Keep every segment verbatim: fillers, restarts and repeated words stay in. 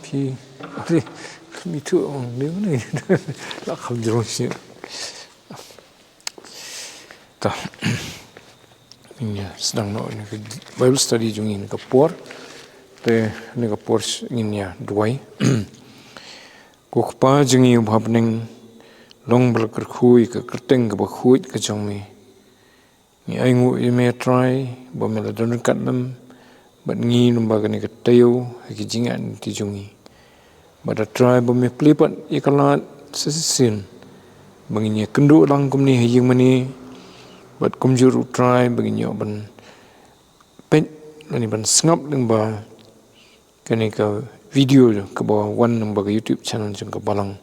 Ki, me too, ong, me ne, la kham jrong shi. Ta. Ngin ïa sdang noh ïa ka Bible study jong ngi ha kane ka por. Te ha kane ka por ngin ïa duwai. Ko Kpa jong ngi uba ha bneng, long ba la kyrkhu ïa ka kyrteng kaba khuid ka jong me. Ngi ainguh ïa me Trai, ba me la don ryngkat lem bad ngi lyngba kane ka taïew ha ki jingïaid lynti jong ngi. Bad A Trai, ba me plie pat ïa ka lad sa shisien ba ngin ïakynduh lang kumne ha ïing mane, bad kumjuh ruh Trai ba ngin ïoh ban peit lane ban sngap lyngba kane ka video kaba wan lyngba ka YouTube channel jong ka Balang.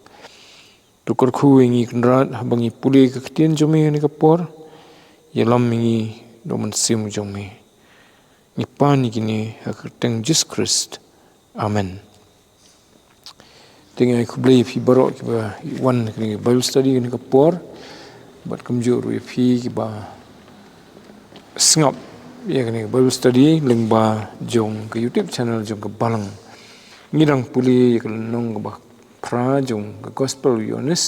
To kyrkhu ïa ngi Kynrad haba ngi pule ïa ka ktien jong me ha kane ka por. Ïalam ïa ngi da u Mynsiem jong me. Ngi pan ïa kine ha ka kyrteng Jisu Khrist. Amen. Te ngi ai khublei ïa phi baroh kiba wan ha kane ka Bible study ha kane ka por. Bad kumjuh ruh ïa phi kiba sngap ïa kane ka Bible study lyngba jong ka YouTube channel jong ka Balang. Ngi dang pule ïa ka lynnong kaba phra jong ka Gospel u Ïoannis.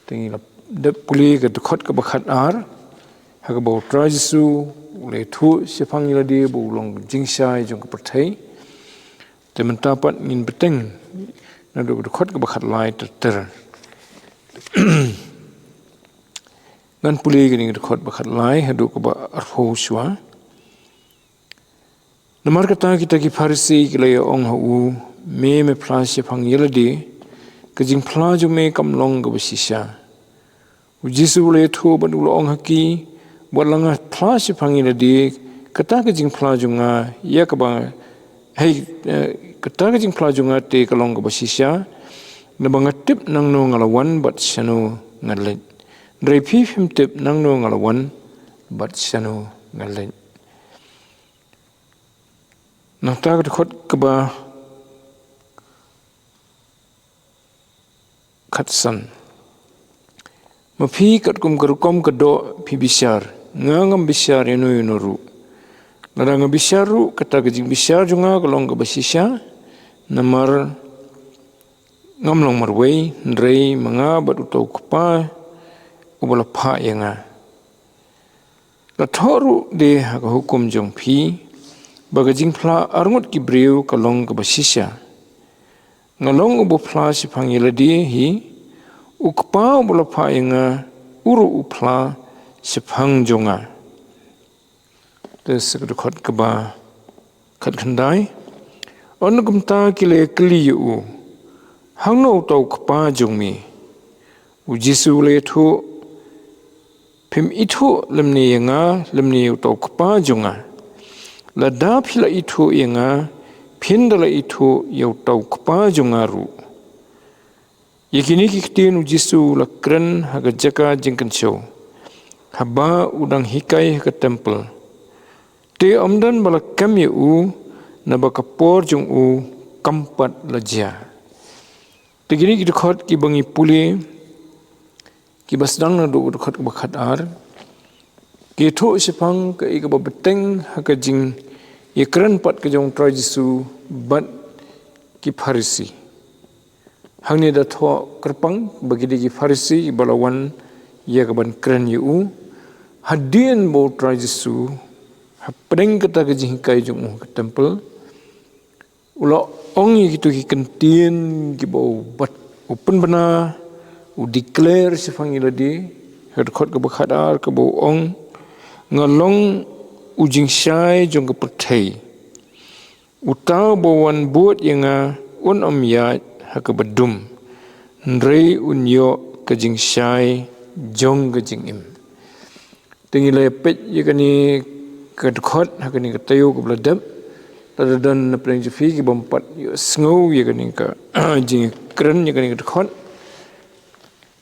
Te ngi la dep pule ïa ka dkhot kaba khatar, ha kaba U Trai Jisu u la ïathuh shaphang ïa lade ba u long jingshai jong ka pyrthei. Te mynta pat ngin bteng naduh ka dkhot kaba khatlai ter ter. Ngan pule ïa kane ka dkhot ba khatlai haduh kaba arphew shuwa. Namar kata kita ki Pharisi ki la ïa ong ha u, me, me phla shaphang ïa lade, ka jingphla jong me kam long kaba shisha. U Jisu u la ïathuh bad u la ong ha ki, wat la nga phla shaphang ïa lade, kata ka jingphla jong nga ïa kaba, hei, eh, kata ka jingphla jong nga te ka long kaba shisha, naba nga tip nangno nga la wan bad shano nga leit. Hynrei phi phim tip nangno nga la wan bad shano nga leit. Nangta ka dkhot kaba khatsan. Ma phi katkum ka rukom ka doh phi bishar, nga ngam bishar ïano ïano ruh. Lada nga bishar ruh, kata ka jingbishar jong nga ka long kaba shisha, namar ngam long marwei, hynrei ma nga bad uta u Kpa uba la phah ïa nga. La thoh ruh de ha ka hukum jong phi ba ka jingphla arngut ki briew ka long kaba shisha. Nga long uba phla shaphang ïa lade hi, u Kpa uba la phah ïa nga u ruh u phla shaphang jong nga. Te sa ka dkhot kaba khatkhyndai. Ynda kumta ki la ïakylli ïa u, hangno uta u Kpa jong me? U Jisu u la ïathuh, phim ithuh lymne ïa nga lymne ïa uta u Kpa jong nga. Lada phi la ithuh ïa nga, phin da la ithuh ïa uta u Kpa jong nga ruh. Ïa kine ki ktien u Jisu u la kren ha ka jaka jingkynshew, haba u dang hikai ha ka templ. Te ym don ba la kem ïa u, naba ka por jong u kam pat la jia. Te kine ki dkhot kiba ngi pule, kiba sdang naduh ka dkhot kaba khatar, ki ïathuh shaphang kaei kaba bteng ha ka jingïakren pat ka jong U Trai Jisu bad ki Pharisi. Hangne da thoh kyrpang ba ki dei ki Pharisi ba la wan ïa ka ban kren ïa u. Hadien ba U Trai Jisu, hapdeng kata ka jinghikai jong u ha ka templ, u la ong ïa kito ki kyntien kiba u bat, u pynbna, u declare shaphang ïa lade, ha ka dkhot kaba khatar kaba u ong, nga long u jingshai jong ka pyrthei. Uta uba wan bud ïa nga un ym ïaid ha kaba dum, hynrei un ïoh ka jingshai jong ka jingim. Te ngi la peit ïa kane ka dkhot ha kane ka taïew kaba la dep. Lada don na pdeng jong phi ki bym pat ïohsngew ïa kane ka jingkren ïa kane ka dkhot,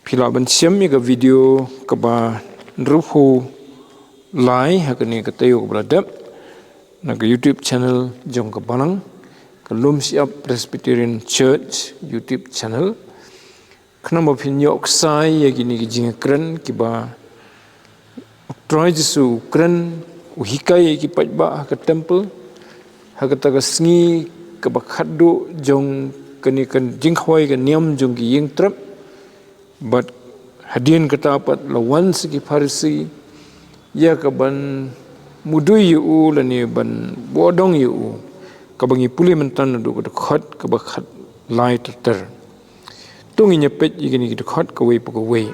phi lah ban shem ïa ka video kaba hynriewphew lai ha kane ka taïew kaba la dep na ka YouTube channel jong ka Balang, ka Lumshyiap Presbyterian Church YouTube channel. Khnang ba phin ïoh ksai ïa kine ki jingkren kiba U Trai Jisu u kren, u hikai ïa ki paidbah ha ka templ, ha kata ka sngi kaba khatduh jong kane ka jingkhawai ka niam jong ki ïing trep. Bad hadien kata pat la wan sa ki Pharisi ïa ka ban mudui ïa u lane ban buhdong ïa u. Kaba ngi pule mynta naduh ka dkhot kaba khatlai ter ter. To ngin ïa peit ïa kine ki dkhot kawei pa kawei.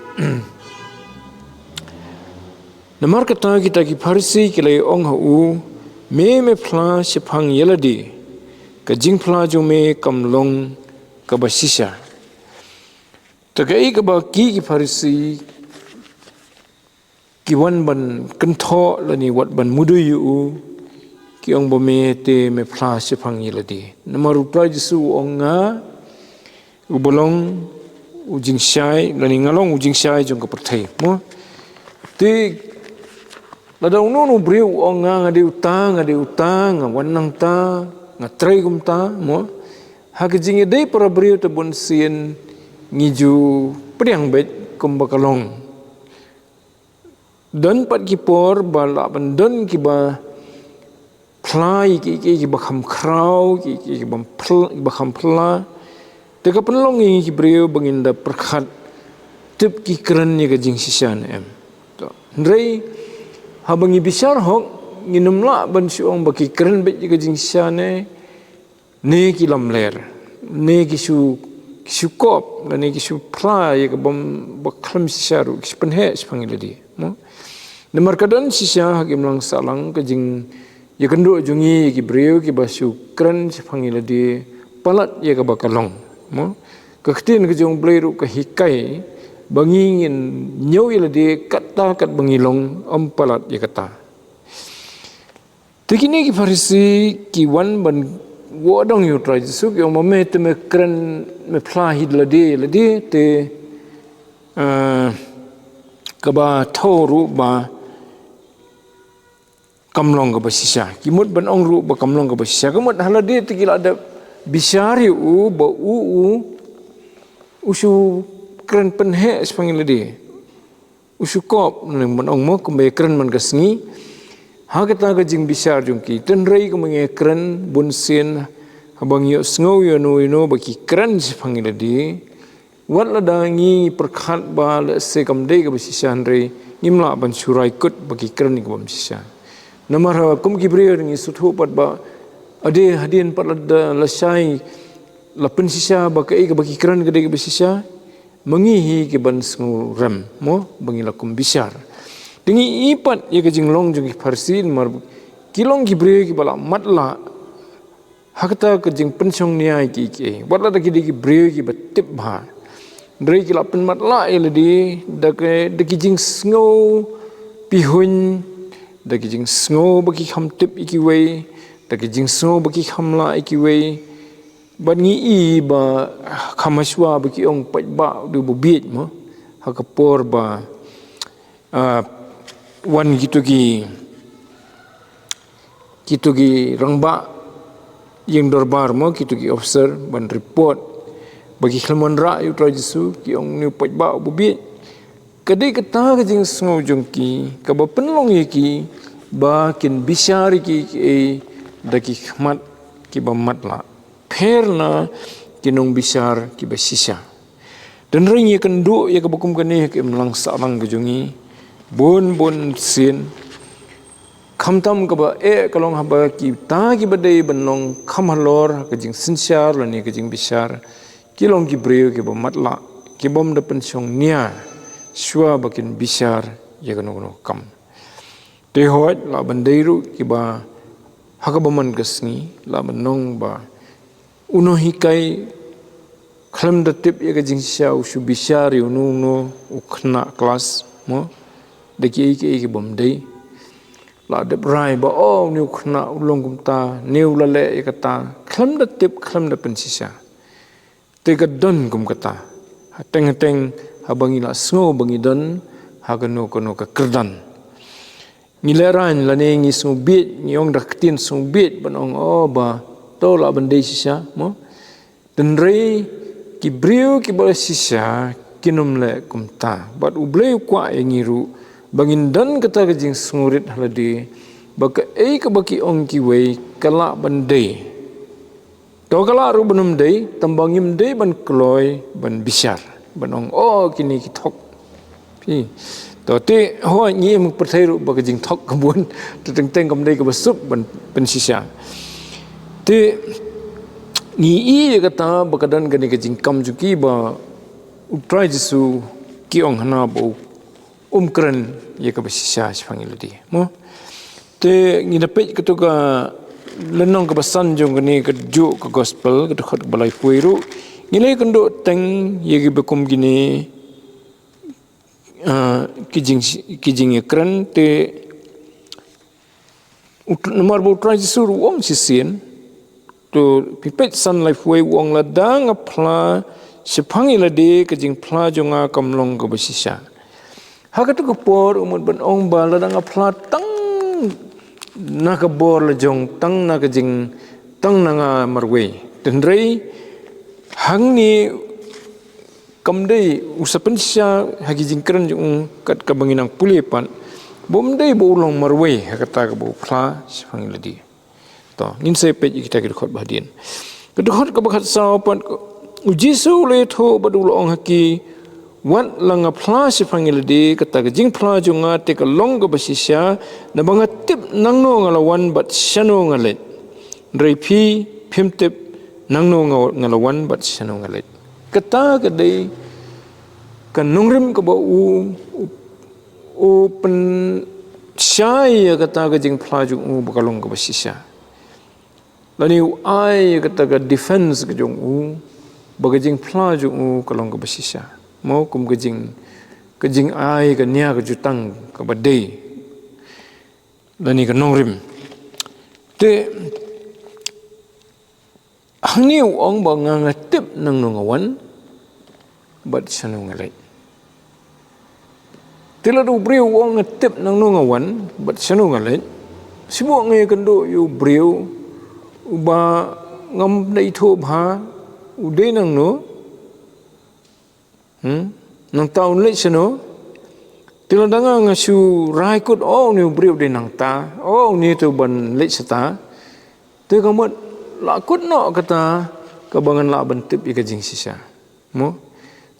Namar kata kita ki Pharisi ki la ong ha u, me me phla shaphang ïa lade, ka jingphla jong me kam long kaba shisha. Te kaei kaba ki ki Pharisi ki wan ban kynthoh lane wat ban mudui ïa u, ki ong ba me te me phla shaphang ïa lade. Namar u Trai Jisu u ong nga u ba long u jingshai lane nga long u jingshai jong ka pyrthei, mo. Te lada uno uno u briew u ong nga, nga dei uta, nga dei uta, nga wan nangta, nga trei kumta, mo. Ha ka jingïadei para briew te bun sien ngi ju pdiang beit kumba ka long. Don pat ki por ba lah ban don kiba phla ïa ki, ki, kiba kham khraw, ki, ki, kiba phla, kiba kham phla. Te ka pynlong ïa ngi ki briew ba ngin da pyrkhat tip ki kren ïa ka jingshisha ne em. To. Hynrei haba ngi bishar hok, ngin ym lah ban shu ong ba ki kren beit ïa ka jingshisha ne, ne ki lamler, ne ki shu, ki shu kop, ne ki shu phla ïa ka bym, ba khlem shisha ruh, ki shu pynheh shaphang ïa lade, mo. Namar ka don shisha ha ka imlang sahlang ka jingïakynduh jong ngi ïa ki briew kiba shu kren shaphang ïa lade palat ïa kaba ka long, mo. Ka ktien ka jong U Blei ruh ka hikai ba ngi ngin ñiew ïa lade katta katba ngi long, ym palat ïa kata. Te kine ki Pharisi ki wan ban buhdong ïa U Trai Jisu, ki ong ba me te me kren, me phla hi da lade, lade te, eh, kaba thaw ruh ba kam long kaba shisha. Ki mut ban ong ruh ba kam long kaba shisha. Ka mut ha lade te ki la dep bishar ïa u ba u, u, u shu kren pynheh shaphang ïa lade. U shu kop, nang ban ong mo, kumba ïakren man ka sngi. Ha kata ka jingbishar jong ki, hynrei kumba ngi ïakren bun sien, haba ngi ïohsngew ïano ïano ba ki kren shaphang ïa lade. Wat lada ngi pyrkhat ba lehse kam dei kaba shisha, hynrei ngim lah ban shu rai kut ba ki kren ïa kaba ym shisha. Namar ha kum ki briew ngi sngewthuh pat ba ade hadien pat lada lashai la pynshisha ba kaei kaba ki kren ka dei kaba shisha. Ma ngi hi ki ban sngewrem, mo, ba ngi la kum bishar. Te ngi i pat ïa ka jinglong jong ki Pharisi, namar ki long ki briew kiba la matlah ha kata ka jingpynshong nia ïa ki, ki, wat lada ki dei ki briew kiba tip bha. Hynrei ki la pynmatlah ïa lade da ki, da ki jingsngew pihuiñ, da ki jingsngew ba ki kham tip ïa kiwei, da ki jingsngew ba ki kham lah ïa kiwei. Bad ngi i ba kham hashwa ba ki ong paidbah u dei uba bieit, mo. Ha ka por ba, ah, wan kito ki, kito ki rangbah ïing dorbar, mo, kito ki officer ban report ba ki khlem wanrah ïa U Trai Jisu, ki ong une u paidbah uba bieit. Ka dei kata ka jingsngew jong ki kaba pynlong ïa ki ba kin bishar ïa ki, ki, eh, da ki khmat kiba matlah. Pher na ki nongbishar kiba shisha. Hynrei ngi ïakynduh ïa kaba kum kane ha ka imlang sahlang ka jong ngi. Bun bun sien. Khamtam kaba eh ka long haba kita kiba dei ban long kham halor ha ka jingsynshar lane ka jingbishar. Ki long ki briew kiba matlah, kibym da pynshong nia shuwa ba kin bishar ïa kano kano ka kam. Te hooid lah ban dei ruh kiba ha kaba man ka sngi lah ban long ba uno hikai khlem da tip ïa ka jingshisha u shu bishar ïa uno uno u khynnah klas, mo, da kiei kiei kibym dei. Lah dep rai ba, oh, une u khynnah u long kumta, une u la leh ïa kata, khlem da tip, khlem da pynshisha. Te ka don kum kata. Hateng hateng haba ngi la sngew ba ngi don ha kano kano ka kyrdan, ngi lehraiñ lane ngi sngew bieit, ngi ong da ka ktien sngew bieit ban ong, oh, ba to lah ban dei shisha, mo. Hynrei ki briew kiba shisha kin ym leh kumta. Bad U Blei u kwah ïa ngi ruh ba ngin don kata ka jingsngewrit ha lade ba kaei kaba ki ong kiwei ka lah ban dei. To ka lah ruh ban ym dei, tang ba ngim dei ban kloi, ban bishar, ban ong, oh, kine ki thok. Phi. To te, hooid, ngi im pyrthei ruh ba ka jingthok ka bun, te teng teng kam dei kaba suk ban pynshisha. Te, ngi ïohi ïa kata ba ka don kane ka jingkam jong ki ba U Trai Jisu ki ong hana ba u um kren ïa kaba shisha shaphang ïa lade. Mo? Te ngi da peit kato ka lynnong kaba san jong kane kajuh ka gospel, ka dkhot kaba laiphew ruh. Ngi la ïakynduh teng ïa kiba kum kine, ah, ki jing, ki jingïakren te u Tr-, namar ba U Trai Jisu ruh u ong shisien, to phi peit san laiphew u ong lada nga phla shaphang ïa lade ka jingphla jong nga kam long kaba shisha. Ha kato ka por u mut ban ong ba lada nga phla tang na ka bor la jong, tang na ka jing, tang na nga marwei. Hynrei hangne kam dei u sa pynshisha ha ki jingkren jong u kat kaba ngi nang pule pat. Ba ym dei ba u long marwei ha kata kaba u phla shaphang ïa lade. To, ngin sa peit ïa kita ki dkhot ba hadien. Ka dkhot kaba khatsaw pat, U Jisu u la ïathuh bad u la ong ha ki, wat la nga phla shaphang ïa lade, kata ka jingphla jong nga te ka long kaba shisha, naba nga tip nangno nga la wan bad shano nga leit. Hynrei phi, phim tip nangno nga, nga la wan bad shano nga leit. Kata ka dei ka nongrim kaba u, u, u pynshai ïa kata ka jingphla jong u ba ka long kaba shisha. Lane u ai ïa kata ka defense ka jong u ba ka jingphla jong u ka long kaba shisha. Mo, kum ka jing, ka jingai ka nia ka jutang kaba dei. Lane ka nongrim. Te hangne u ong ba nga nga tip nangno nga wan bad shano nga leit. Te lada u briew u ong nga tip nangno nga wan bad shano nga leit, shu ba nga ïakynduh ïa u briew uba ngam da ithuh bha u dei nangno. Hmm? Nangta un leit shano? Te lada nga nga shu rai kut, oh, une u briew u dei nangta, oh, une te u ban leit shata. Te ka mut la kut noh kata kaba ngan lah ban tip ïa ka jingshisha. Mo?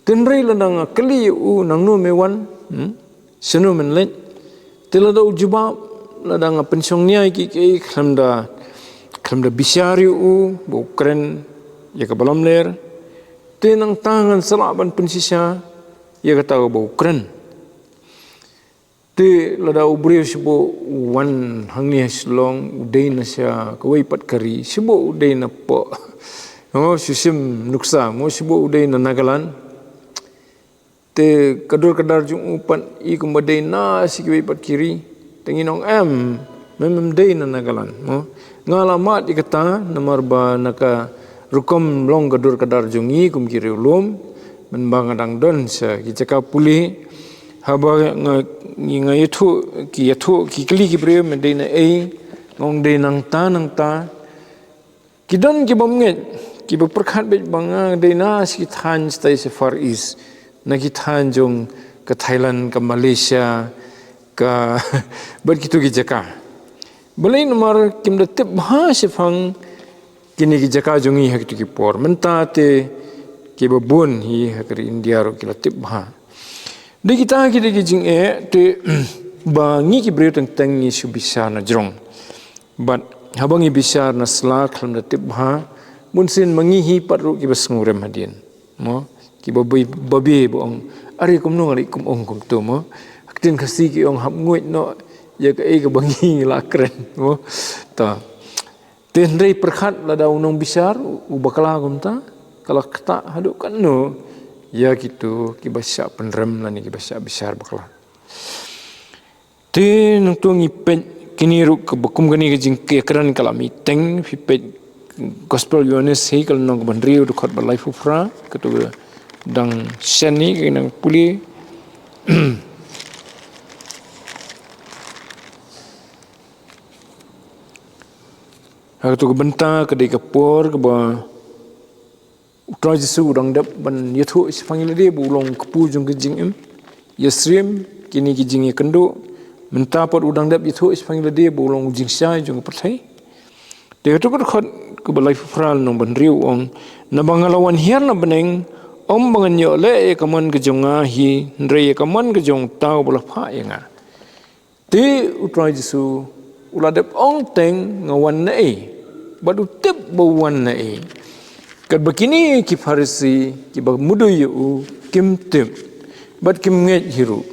Hynrei lada nga kylli ïa u nangno me wan, hmm? Shano men leit? Te lada u jubab, lada nga pynshong nia ïa ki, ki, khlem da, khlem da bishar ïa u ba u kren ïa kaba lamler, te nangta ngan sa lah ban pynshisha ïa kata kaba u kren. Te lada u briew shu ba u wan hangne ha Shillong, u dei na sha kawei pat ka ri, shu ba u dei na poh, oh, shu shim nuksa, mo, shu ba u dei na Nagaland. Te ka dur ka dar jong u pat i kumba dei na sha kiwei pat ki ri. Te ngin ong em, mem, mem dei na Nagaland, mo. Nga la mad ïa kata namar ba na ka rukom long ka dur ka dar jong ngi kum ki riewlum, mynba nga dang don sha ki jaka pule, haba nga, ngi, nga ïathuh, ki ïathuh, ki kylli ki briew me dei na ei, nga ong dei nangta nangta. Ki don ki bym ngeit, kiba pyrkhat beit ba nga dei na sha ki thaiñ shatai sha Far East, na ki thaiñ jong ka Thailand, ka Malaysia, ka bad kito ki jaka. Balei? Namar kim da tip bha shaphang kine ki jaka jong ngi ha kito ki por. Mynta te kiba bun hi ha ka ri India ruh ki la tip bha. Dei kita ki dei ki jingeh te ba ngi ki briew teng teng ngi shu bishar na jrong. Bad haba ngi bishar na sla khlem da tip bha, bunsien ma ngi hi pat ruh kiba sngewrem hadien. Mo, kiba babe, babe ba ong, are kumno nga leh kum ong kumto, mo. Ha ktien Khasi ki ong hap nguid noh ïa kaei kaba ngi la kren, mo. To. Te hynrei pyrkhat lada u nongbishar u bakla kumta, ka la ktah haduh katno ïa kito kiba shah pynrem lane kiba shah bishar bakla. Te nangta ngi peit kine ruh kaba kum kane ka jingkren ka la mih teng, phi peit Gospel Ïoannis hi ka lynnong kaba hynriew dkhot ba laiphew phra, kato ka dang shen hi ka nang pule. Ha kato ka bynta ka dei ka por kaba U Trai Jisu u dang dep ban ïathuh shaphang ïa lade ba u long kpu jong ka jingim ïasyriem, kine ki jingïakynduh. Mynta pat u dang dep ïathuh shaphang ïa lade ba u long u jingshai jong ka pyrthei. Te kato ka dkhot kaba laiphew phra, lynnong ba hynriew u ong, naba nga la wan hiar na bneng, ym ba ngan ïoh leh ïa ka mon ka jong nga hi, hynrei ïa ka mon ka jong uta uba la phah ïa nga. Te U Trai Jisu u la dep ong teng, nga wan naei, bad u tip ba u wan naei. Katba kine ki Pharisi kiba mudui ïa u kim tip, bad kim ngeit hi ruh.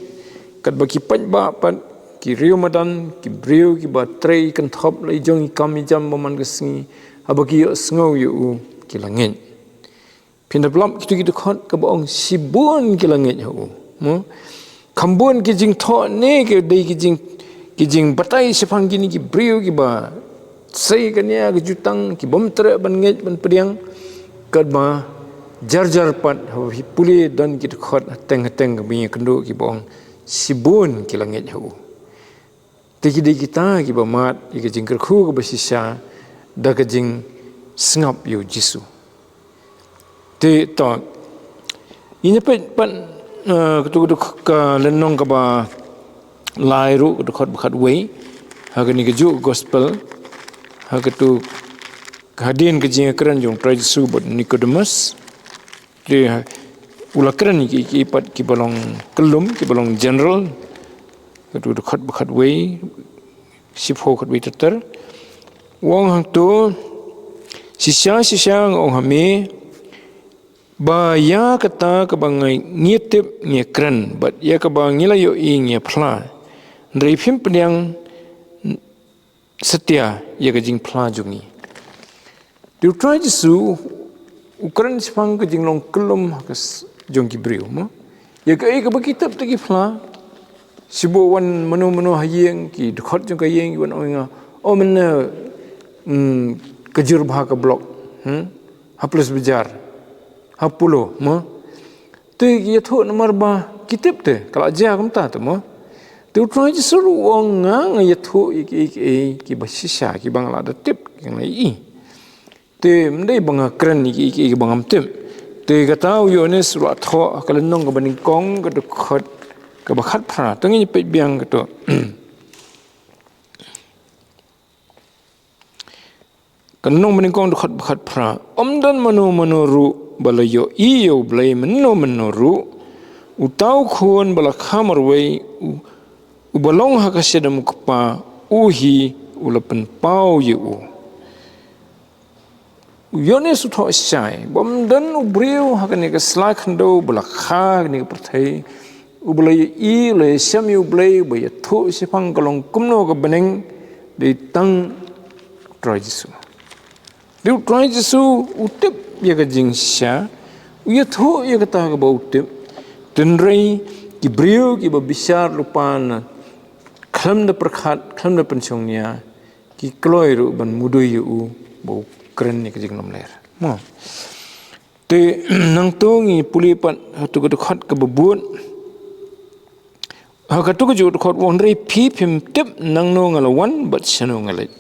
Katba ki paidbah pat, ki riewmadan, ki briew kiba trei kynthoh la i jong i kam i jam ba man ka sngi, haba ki ïohsngew ïa u, ki la ngeit. Phin da pynlap kito ki dkhot kaba ong shibun ki la ngeit ha u. Mo? Kham bun ki jingthoh ne ki dei ki jing, ki jingbatai shaphang kine ki briew kiba sei ka nia ka jutang, ki bym treh ban ngeit ban pdiang. Katba jar jar pat, haba phi pule don ki dkhot hateng hateng kaba ïakynduh kiba ong shibun ki la ngeit ha u. Te ki dei kita kiba mad ïa ka jingkyrkhu kaba shisha da ka jingsngap ïa U Jisu. Te to, ngin ïa peit pat, eh, katu, katu ka lynnong kaba lai ruh, ka dkhot ba khatwei ha kane kajuh ka gospel, ha katu, hadien ka jingïakren jong U Trai Jisu bad Nicodemus. Te u la kren ïa ki, ki pat kiba long kyllum, kiba long general. Katu, katu dkhot ba khatwei, shiphew, khatwei ter ter. U ong hangto, shisha shisha nga ong ha me, ba ïa kata kaba ngi, ngi tip ngi kren, bad ïa kaba ngi la ïohi ngi phla. Hynrei phim pdiang satia ïa ka jingphla jong ngi. Te U Trai Jisu u kren shaphang ka jinglong kyllum ha ka s-, jong ki briew, mo? Ïa kaei kaba ki tip te ki phla. Shibun wan mano mano ha ïing, ki dkhot jong ka ïing ki wan ong ïa nga, o mynne, mm, ka jur bha ka block, hmm? Ha Police Bazar, ha Polo, mo? Te ki ïathuh namar ba ki tip te, ka la jia kumta te, mo. Te U Trai Jisu ruh u ong, nga, nga ïathuh ïa ki, ïa ki, ïa kiba shisha, kiba nga la da tip, ki nga la ïohi. Te ym dei ba nga kren ïa ki, ïa ki, ïa kiba ngam tip. Te kata u Ïoannis u la thoh ha ka lynnong kaba nyngkong, ka dkhot kaba khatphra. To ngin peit biang kato. Ka lynnong ba nyngkong, dkhot ba khatphra. Ym don mano mano ruh ba la ïohi ïa U Blei, mynno mynno ruh. Uta U Khun ba la kha marwei, u, uba long ha ka shadem U Kpa, u hi u la pynpaw ïa u. U Ïoannis u thoh shai ba ym don u briew ha kane ka sla khyndew ba la kha ha kane ka pyrthei, uba la ïohi, uba la ïashem ïa U Blei, uba ïathuh shaphang ka long kumno ka bneng, dei tang U Trai Jisu. Dei U Trai Jisu u tip ïa ka jingshisha, u ïathuh ïa kata kaba u tip. Hynrei ki briew kiba bishar lypa na khlem da pyrkhat, khlem da pynshongnia, ki kloi ruh ban mudui ïa u ba u kren ïa ka jinglamler. Mo. Te nangta ngi pule pat ha katu ka dkhot kaba bud. Ha katu kajuh ka dkhot u ong, hynrei phi phim tip nangno nga la wan bad shano nga leit.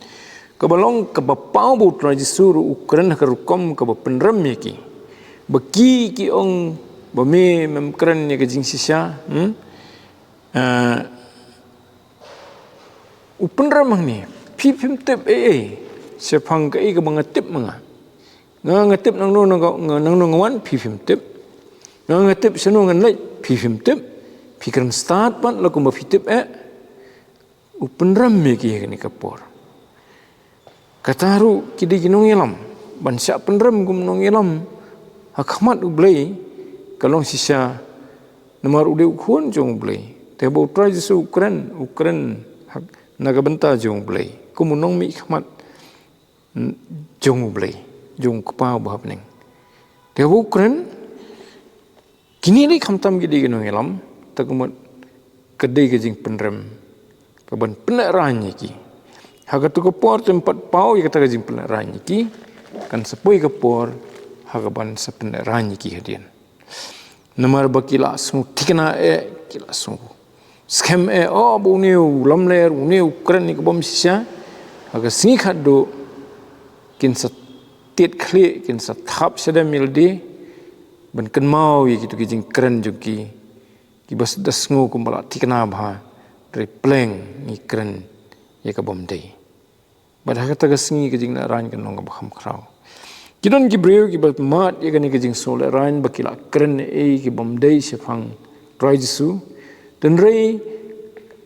Kaba long kaba paw ba U Trai Jisu ruh u kren ha ka rukom kaba pynrem ïa ki. Ba ki, ki ong ba me mem kren ïa ka jingshisha, hmm? Ah, u pynrem hangne, phi phim tip ei ei shaphang kaei kaba nga tip ma nga. Nga, nga tip nangno, nangno, nangno nga wan, phi phim tip. Nga, nga tip shano ngan leit, phi phim tip. Phi kren stad pat la kumba phi tip eh. U pynrem ïa ki ha kane ka por. Kata ruh ki dei ki nongïalam. Ban shah pynrem kum nongïalam ha khmat U Blei ka long shisha, namar u dei U Khun jong U Blei. Te ba U Trai Jisu u kren, u kren ha, na ka bynta jong U Blei kum u nongmihkhmat, mm, jong U Blei, jong U Kpa uba ha bneng. Te ba u kren, kine dei khamtam ki dei ki nongïalam, te ka mut ka dei ka jingpynrem kaban pynlehraiñ ïa ki. Ha katu ka por te ym pat paw ïa kata ka jingpynlehraiñ ïa ki, kan sa poi ka por ha kaban sa pynlehraiñ ïa ki hadien. Namar ba ki la sngew thikna eh, ki la sngew skhem eh, o ba une u lamler, une u kren ïa ka bym shisha, ha ka sngi khatduh kin sa tied khlieh, kin sa thap shadem ïa lade ban kynmaw ïa kitu ki jingkren jong ki, kiba da sngew kumba la thikna bha, hynrei pleng ngi kren ïa ka bym dei. Bad ha kata ka sngi ka jinglehraiñ kan long kaba kham khraw. Ki don ki briew kiba mad ïa kane ka jingsngewlehraiñ ba ki la kren ei ki bym dei shaphang Trai Jisu. Tynrai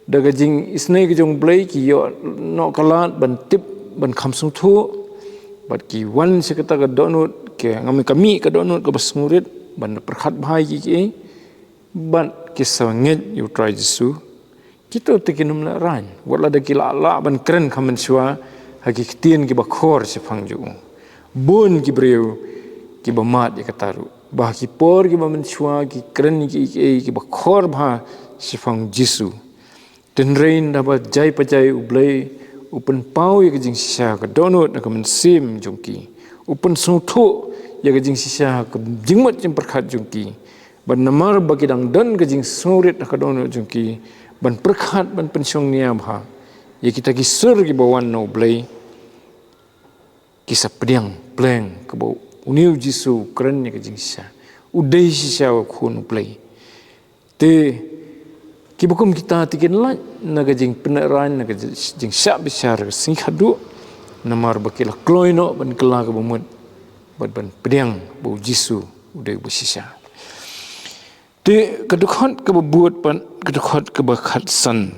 da ka jingisynei ka jong U Blei ki ïoh noh ka lad ban tip, ban kham sngewthuh. Bad ki wan sha kata ka dohnud, ki ngam ka mih ka dohnud kaba sngewrit ban pyrkhat bha ïa ki, ki ei. Bad ki sangeh ïa U Trai Jisu. Kito te kin ym lehraiñ, wat lada ki la lah ban kren kham mynshuwa ha ki ktien kiba khor shaphang jong u. Bun ki briew kiba mad ïa kata ruh, ba ha ki por kiba mynshuwa ki kren ïa ki, ki, kiba khor bha shaphang Jisu. Tynrai naba jai pa jai U Blei u pynpaw ïa ka jingshisha ha ka dohnud na ka mynsiem jong ki. U pynsngewthuh ïa ka jingshisha ha ka jingmut jingpyrkhat jong ki. Bad namar ba ki dang don ka jingsngewrit ha ka dohnud jong ki ban pyrkhat, ban pynshong nia bha ïa kita ki sur kiba wan na U Blei, ki sa pdiang pleng kaba une U Jisu u kren ïa ka jingshisha. U dei shisha U Khun U Blei. Te kiba kum kita te kin lait na ka jingpynlehraiñ, na ka jingshah bishar ka sngi khadduh, namar ba ki la kloi noh ban kylla kaba mut bad ban pdiang ba U Jisu u dei uba shisha. Te ka dkhot kaba bud pat, ka dkhot kaba khatsan.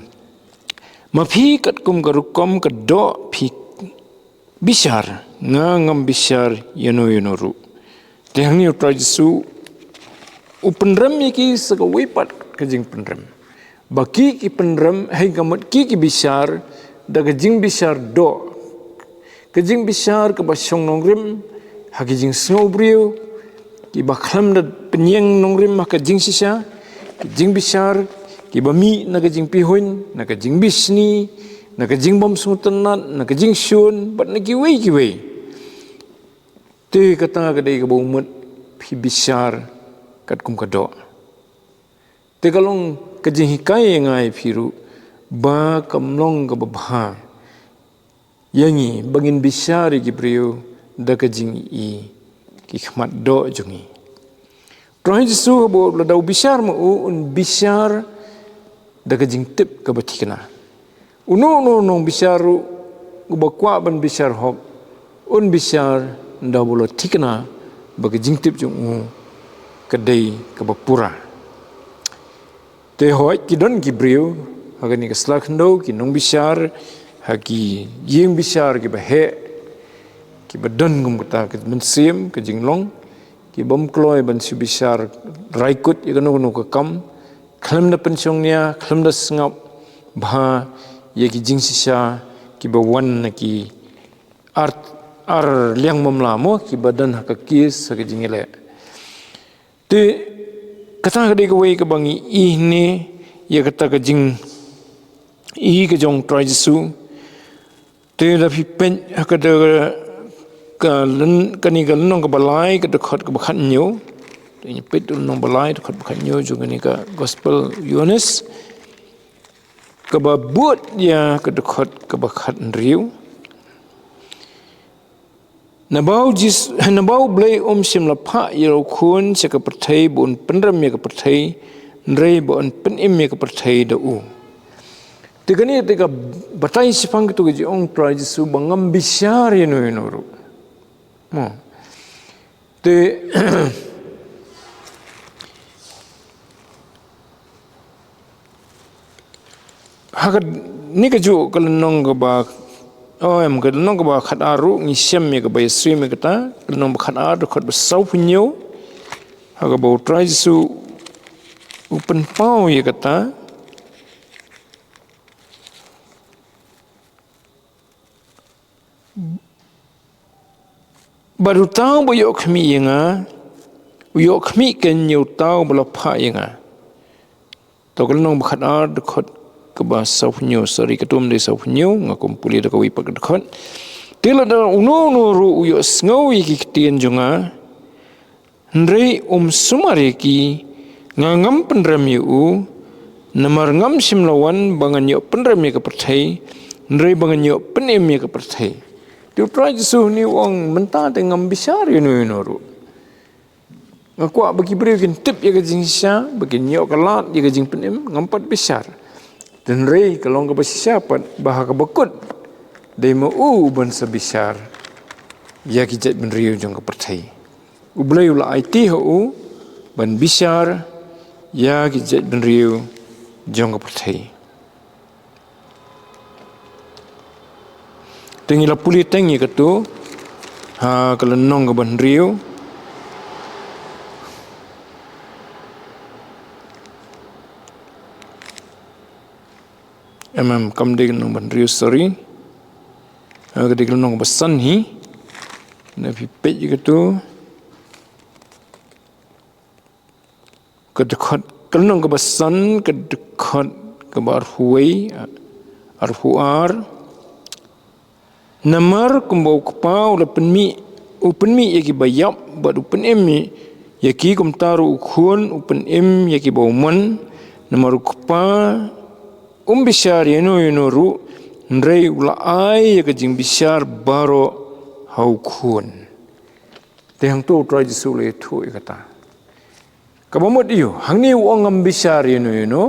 Ma phi katkum ka rukom ka doh phi bishar, nga ngam bishar ïano ïano ruh. Te hangne U Trai Jisu u pynrem ïa ki sa kawei pat ka jingpynrem. Ba ki ki pynrem, hynrei ka mut ki ki bishar da ka jingbishar doh. Ka jingbishar kaba shong nongrim ha ki jingsngew briew, kiba khlem da pynïeng nongrim ha ka jingshisha, ka jingbishar kiba mih na ka jingpihuiñ, na ka jingbishni, na ka jingbymsngewtynnat, na ka jingshun, bad na kiwei kiwei. Te kata ka dei kaba u mut phi bishar katkum ka doh. Te ka long ka jinghikai ïa nga ïa phi ruh ba kam long kaba bha ïa ngi ba ngin bishar ïa ki briew da ka jingïohi ki khmat doh jong ngi. Trai Jisu haba u la dei u bishar ma u un bishar da ka jingtip kaba thikna. Uno uno u nongbishar ruh uba kwah ban bishar hok un bishar ynda ba u la thikna ba ka jingtip jong u ka dei kaba pura. Te hooid ki don ki briew ha kane ka sla khyndew, ki nongbishar ha ki ïing bishar kiba heh, kiba don kum kata ka mynsiem ka jinglong, ki bym kloi ban shu bishar rai kut ïa kano kano ka kam khlem da pynshong nia, khlem da sngap bha ïa ki jingshisha kiba wan na ki ar, ar liang mamla mo, kiba don ha ka case, ha ka jingïaleh. Te kata ka dei kawei kaba ngi ïohi ne ïa kata ka jingïohi ka jong Trai Jisu. Te lada phi peit ha ka da ka lyn, kane ka lynnong kaba lai, ka dkhot kaba khathynñiew. Te ngi peit lynnong ba lai, dkhot ba khathynñiew jong kane ka Gospel Ïoannis, kaba bud ïa ka dkhot kaba khathynriew. Naba u Jis-, naba U Blei um shym la phah ïa u Khun sha ka pyrthei ba un pynrem ïa ka pyrthei, hynrei ba un pynim ïa ka pyrthei da u. Te kane te ka batai shaphang katu ka jingong Trai Jisu ba ngam bishar ïano ïano ruh. Mo. Te ha kane ka juh ka lynnong kaba, oh, em, ka lynnong kaba khatar ruh ngi shem ïa kaba ïasyriem ïa kata, ka lynnong ba khatar, dkhot ba sawphew hynñiew, ha kaba U Trai Jisu u pynpaw ïa kata. Bad uta uba ïoh khmih ïa nga, u ïoh khmih keiñ ïa uta uba la phah ïa nga. To ka lynnong ba khatar, dkhot kaba sawphew hynñiew, sorry, katto ym dei sawphew hynñiew, nga kum pule da kawei pat ka dkhot. Te lada uno uno ruh u ïohsngew ïa ki ktien jong nga, hynrei um sumar ïa ki, nga ngam pynrem ïa u, namar ngam shym la wan ba ngan ïoh pynrem ïa ka pyrthei, hynrei ba ngan ïoh pynim ïa ka pyrthei. Te U Trai Jisu une u ong mynta te ngam bishar ïano ïano ruh. Nga kwah ba ki briew kin tip ïa ka jingshisha, ba kin ïoh ka lad ïa ka jingpynim, ngam pat bishar. Hynrei ka long kaba shisha pat ba ha kaba kut dei ma u ban sa bishar ïa ki jaitbynriew jong ka pyrthei. U Blei u la aiti ha u ban bishar ïa ki jaitbynriew jong ka pyrthei. Te ngi la pule teng ïa katu ha ka lynnong kaba hynriew. Em, em, kam dei ka lynnong ba hynriew, sorry. Ah, ka dei ka lynnong ba san hi. Na phi peit ïa katu. Ka dkhot, ka lynnong kaba san, ka dkhot kaba arphew wei, arphew ar. Namar kumba u Kpa u la pynmih, u pynmih ïa kiba ïap, bad u pynim ïa ki, kumta ruh u Khun u pynim ïa kiba u mon. Namar u Kpa um bishar ïano ïano ruh, hynrei u la ai ïa ka jingbishar baroh ha u Khun. Te hangto u Trai Jisu u la ïathuh ïa kata. Kaba mut ïa u, hangne u ong ngam bishar ïano ïano,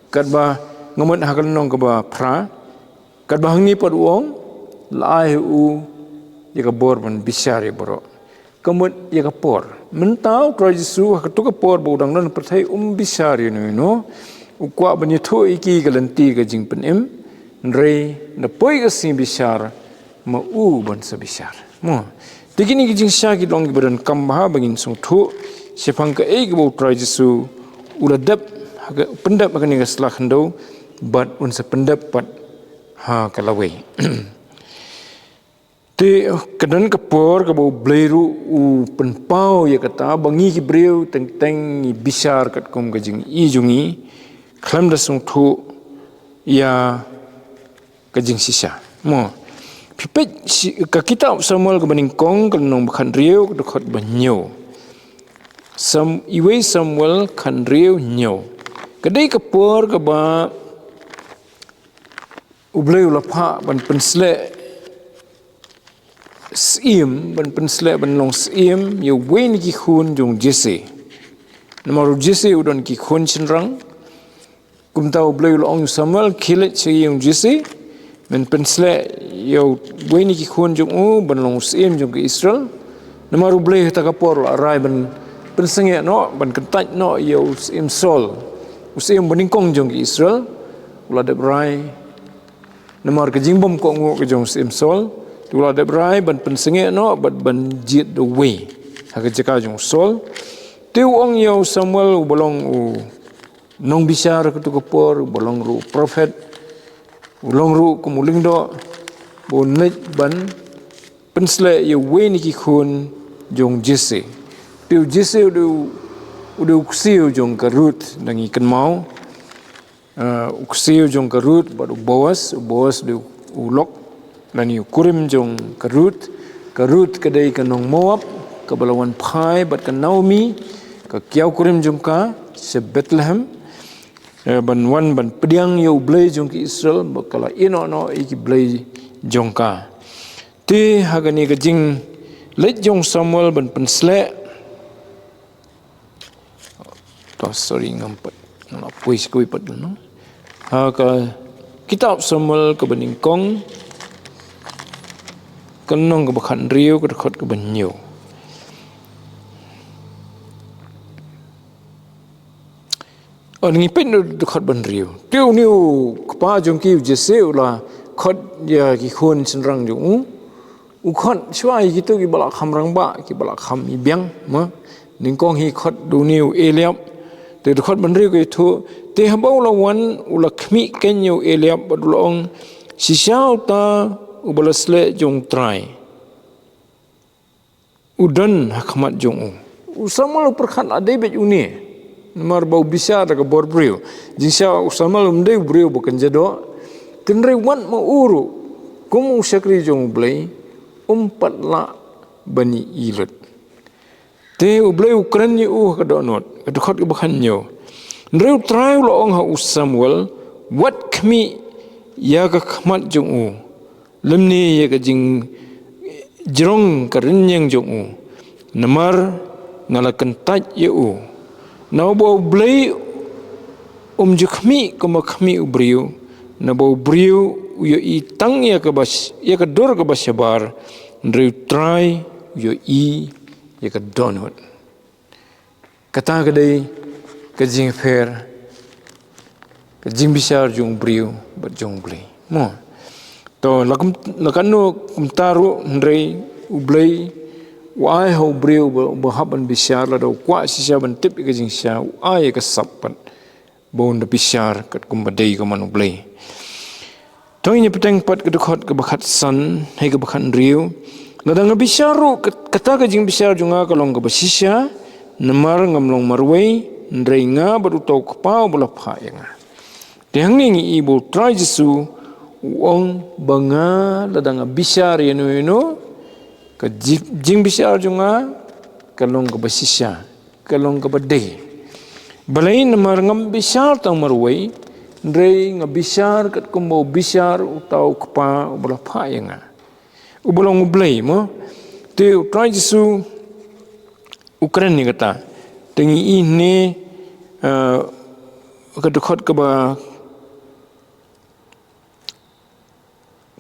katba nga mut ha ka lynnong kaba phra, katba hangne pat u ong, la ai ha u ïa ka bor ban bishar ïa baroh. Ka mut ïa ka por. Mynta u Trai Jisu ha katu ka por ba u dang don ha pyrthei um bishar ïano ïano, u kwah ban ïathuh ïa ki ka lynti ka jingpynim, hynrei na poi ka sngi bishar, ma u ban sa bishar. Mo. Te kine ki jingshai ki long kiba donkam bha ba ngin sngewthuh shaphang kaei kaba u Trai Jisu u la dep, ha ka pyndep ha kane ka sla khyndew, bad un sa pyndep pat ha ka lawei. Te ka don ka por kaba u Blei ruh u pynpaw ïa kata ba ngi ki briew teng teng ngi bishar katkum ka jingïohi jong ngi, khlem da sngewthuh ïa ka jingshisha. Mo. Phi peit shi-, ka kitab Samuel kaba nyngkong ka lynnong ba khathynriew ka dkhot ba hynñiew. Sam-, Iwei Samuel khathynriew hynñiew. Ka dei ka por kaba u Blei u la phah ban pynsleh syiem, ban pynsleh ban long syiem ïa uwei na ki khun jong Jesse. Namar u Jesse u don ki khun shynrang. Kumta u Blei u la ong ïa u Samuel, khie leit sha ïing u Jesse, men pynsleh ïa uwei na ki khun jong u ban long u syiem jong ka Israel. Namar u Blei ha kata ka por u la rai ban pynsangeh noh, ban kyntait noh ïa u syiem Saul, u syiem ba nyngkong jong ka Israel. U la dep rai namar ka jingbymkohnguh ka jong u syiem Saul, te u la dep rai ban pynsangeh noh bad ban jied da uwei ha ka jaka jong u Saul. Te u ong ïa u Samuel uba long u nongbishar ha katu ka por, uba long ruh u prophet, u long ruh kum u lyngdoh, ba un leit ban pynsleh ïa uwei na ki khun jong Jesse. Te u Jesse u dei u, u dei u ksiew jong ka Ruth, da ngi kynmaw. Ah, u ksiew jong ka Ruth bad u Boas, u Boas u dei u lok lane u kurim jong ka Ruth. Ka Ruth ka dei ka nong Moab, kaba la wan phai bad ka Naomi, ka kiaw kurim jong ka, sha Bethlehem, eh, ban wan ban pdiang ïa u Blei jong ki Israel, ba ka la ïehnoh noh ïa ki blei jong ka. Te ha kane ka jingleit jong u Samuel ban pynsleh, to, sorry, ngam pat, ngam lah poi shi kawei pat, no? Ha ka kitab Samuel kaba nyngkong, ka lynnong kaba khathynriew, ka dkhot kaba hynñiew. Ynda ngi peit na dkhot ba hynriew, te une u kpa jong ki, u Jesse, u la khot ïa ki khun shynrang jong u. U khot shuwa ïa kito kiba la kham rangbah, kiba la kham ibiang, mo. Nyngkong hi khot da une u Eliab. Te dkhot ba hynriew ka ïathuh, te haba u la wan, u la khmih keiñ ïa u Eliab bad u la ong, shisha uta uba la sleh jong u Trai u don ha khmat jong u. U Samuel u pyrkhat la dei beit une, namar ba u bishar da ka bor briew. Jingshisha u Samuel um dei u briew ba kynja doh. Hynrei wat ma u ruh, kum u shakri jong u Blei, um pat lah ban ïohi lut. Te u Blei u kren ïa u ha ka dohnud, ka dkhot kaba khathynñiew. Hynrei u Trai u la ong ha u Samuel, wat khmih ïa ka khmat jong u, lymne ïa ka jingjrong ka rynïeng jong u, namar nga la kyntait ïa u. Naba u Blei um ju khmih kumba khmih u briew, naba u briew u ïohi tang ïa ka ba sh-, ïa ka dur ka ba shabar, hynrei u Trai u ïohi ïa ka dohnud. Kata ka dei ka jingpher, ka jingbishar jong u briew bad jong u Blei. Mo. To, la kum, la katno kumta ruh, hynrei u Blei u ai ha u briew ba, ba hap ban bishar, lada u kwah shisha ban tip ïa ka jingshisha, u ai ïa ka sap pat ba un da bishar katkum ba dei ka mon u Blei. To ngin ïa bteng pat ka dkhot ka ba khatsan, hei ka ba khathynriew. Lada nga bishar ruh, kat-, kata ka jingbishar jong nga ka long ka ba shisha, namar ngam long marwei, hynrei nga bad uta u Kpa u ba la phah ïa nga. Te hangne ngi i ba u Trai Jisu u ong ba nga, lada nga bishar ïano ïano, ka ji-, jingbishar jong nga ka long ka ba shisha, ka long ka ba dei. Balei? Namar ngam bishar tang marwei, hynrei nga bishar katkum ba u bishar uta u Kpa u ba la phah ïa nga, u ba long u Blei, mo. Te u Trai Jisu u kren ïa kata. Te ngi i hangne, eh, ka dkhot ka ba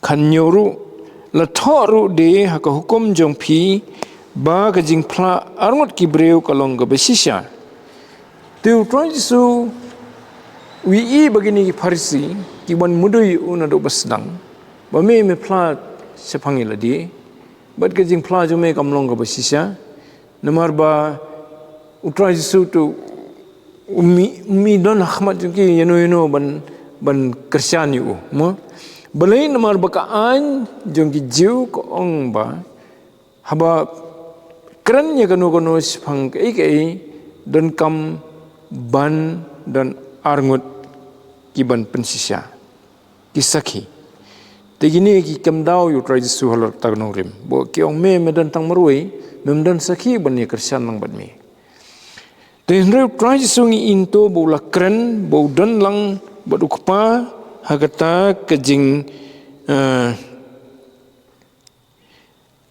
khathynñiew ruh, la thoh ruh de ha ka hukum jong phi ba ka jingphla arngut ki briew ka long ka ba shisha. Te u Trai Jisu u ïohi ba kine ki Pharisi ki wan mudui ïa u naduh ba sdang, ba me, me phla shaphang ïa lade, bad ka jingphla jong me kam long ka ba shisha. Namar ba u Trai Jisu tu um i, um i don ha khmat jong ki ïano ïano ban, ban kyrshan ïa u, mo. Balei? Namar ba ka aiñ jong ki Jiw ka ong ba haba kren ïa kano kano shaphang kaei kaei, donkam ban don arngut ki ban pynshisha, ki sakhi. Te kine ki kyndaw ïa u Trai Jisu halor kata ka nongrim, ba ki ong, me, me don tang marwei, mem don sakhi ban ïa kyrshan lang bad me. Te hynrei u Trai Jisu ngi i to ba u la kren, ba u don lang bad u Kpa ha kata ka jing, eh,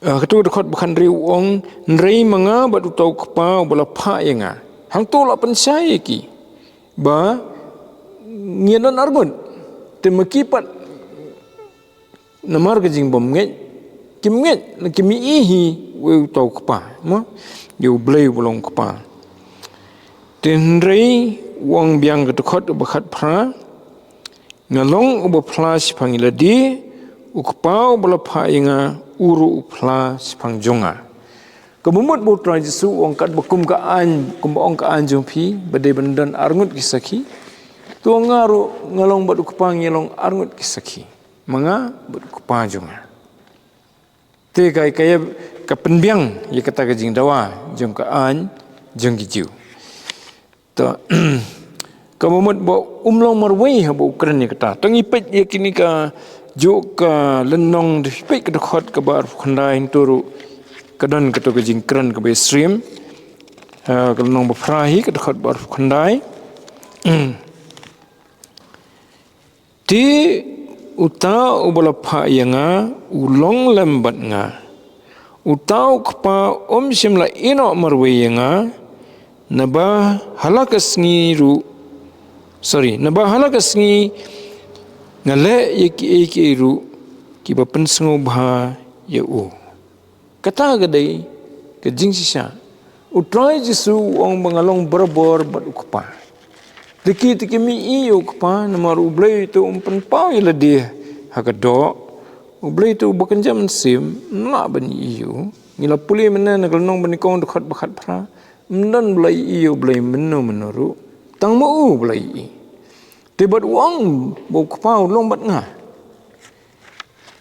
eh, kata ka dkhot ba khathynriew u ong, hynrei ma nga bad uta u Kpa u ba la phah ïa nga. Hangto la pynshai ïa ki ba ngi ïa don arngut, te ma ki pat, namar ka jingbymngeit, kim ngeit, la kim i hi uei uta u Kpa, mo, ïa u Blei u ba long Kpa. Te hynrei u ong biang ka dkhot ba khatphra, nga long u ba phla shaphang ïa lade, u Kpa u ba la phah ïa nga u ruh u phla shaphang jong nga. Ka mut ba u Trai Jisu u ong katba kum ka aiñ, kum ba ong ka aiñ jong phi ba dei ban don arngut ki sakhi, to nga ruh nga long bad u Kpa ngi long arngut ki sakhi, ma nga bad u Kpa jong nga. Te ka, ka ïa, ka pynbiang ïa kata ka jingdawa jong ka aiñ jong ki Jiw. To, ka mut ba um long marwei haba u kren ïa kata. To ngi peit ïa kine ka, juk ka lynnong, da phi peit ka dkhot ka ba arphew khyndai, hynrei ruh ka don kato ka jingkren ka ba ïasyriem. Eh, ka lynnong ba phra hi, ka dkhot ba arphew khyndai. Te uta u ba la phah ïa nga u long lem bad nga. Uta u Kpa um shym la ïehnoh marwei ïa nga, naba ha la ka sngi ruh, sorry, naba ha la ka sngi nga leh ïa kiei kiei ruh ki ba pynsngewbha ïa u. Kata ka dei ka jingshisha. U Trai Jisu u ong ba nga long barabor bad u Kpa. Te ki, te kim i ïa u Kpa, namar u Blei te um pynpaw ïa lade ha ka doh. U Blei te u ba kynja mynsiem, ym lah ban i ïa u. Ngi la pule mynne na ka lynnong ba nyngkong, dkhot ba khatphra. Ym don ba la i ïa u Blei mynno mynno ruh. Tang ma u ba la i. Te bad u ong ba u Kpa u long bad nga.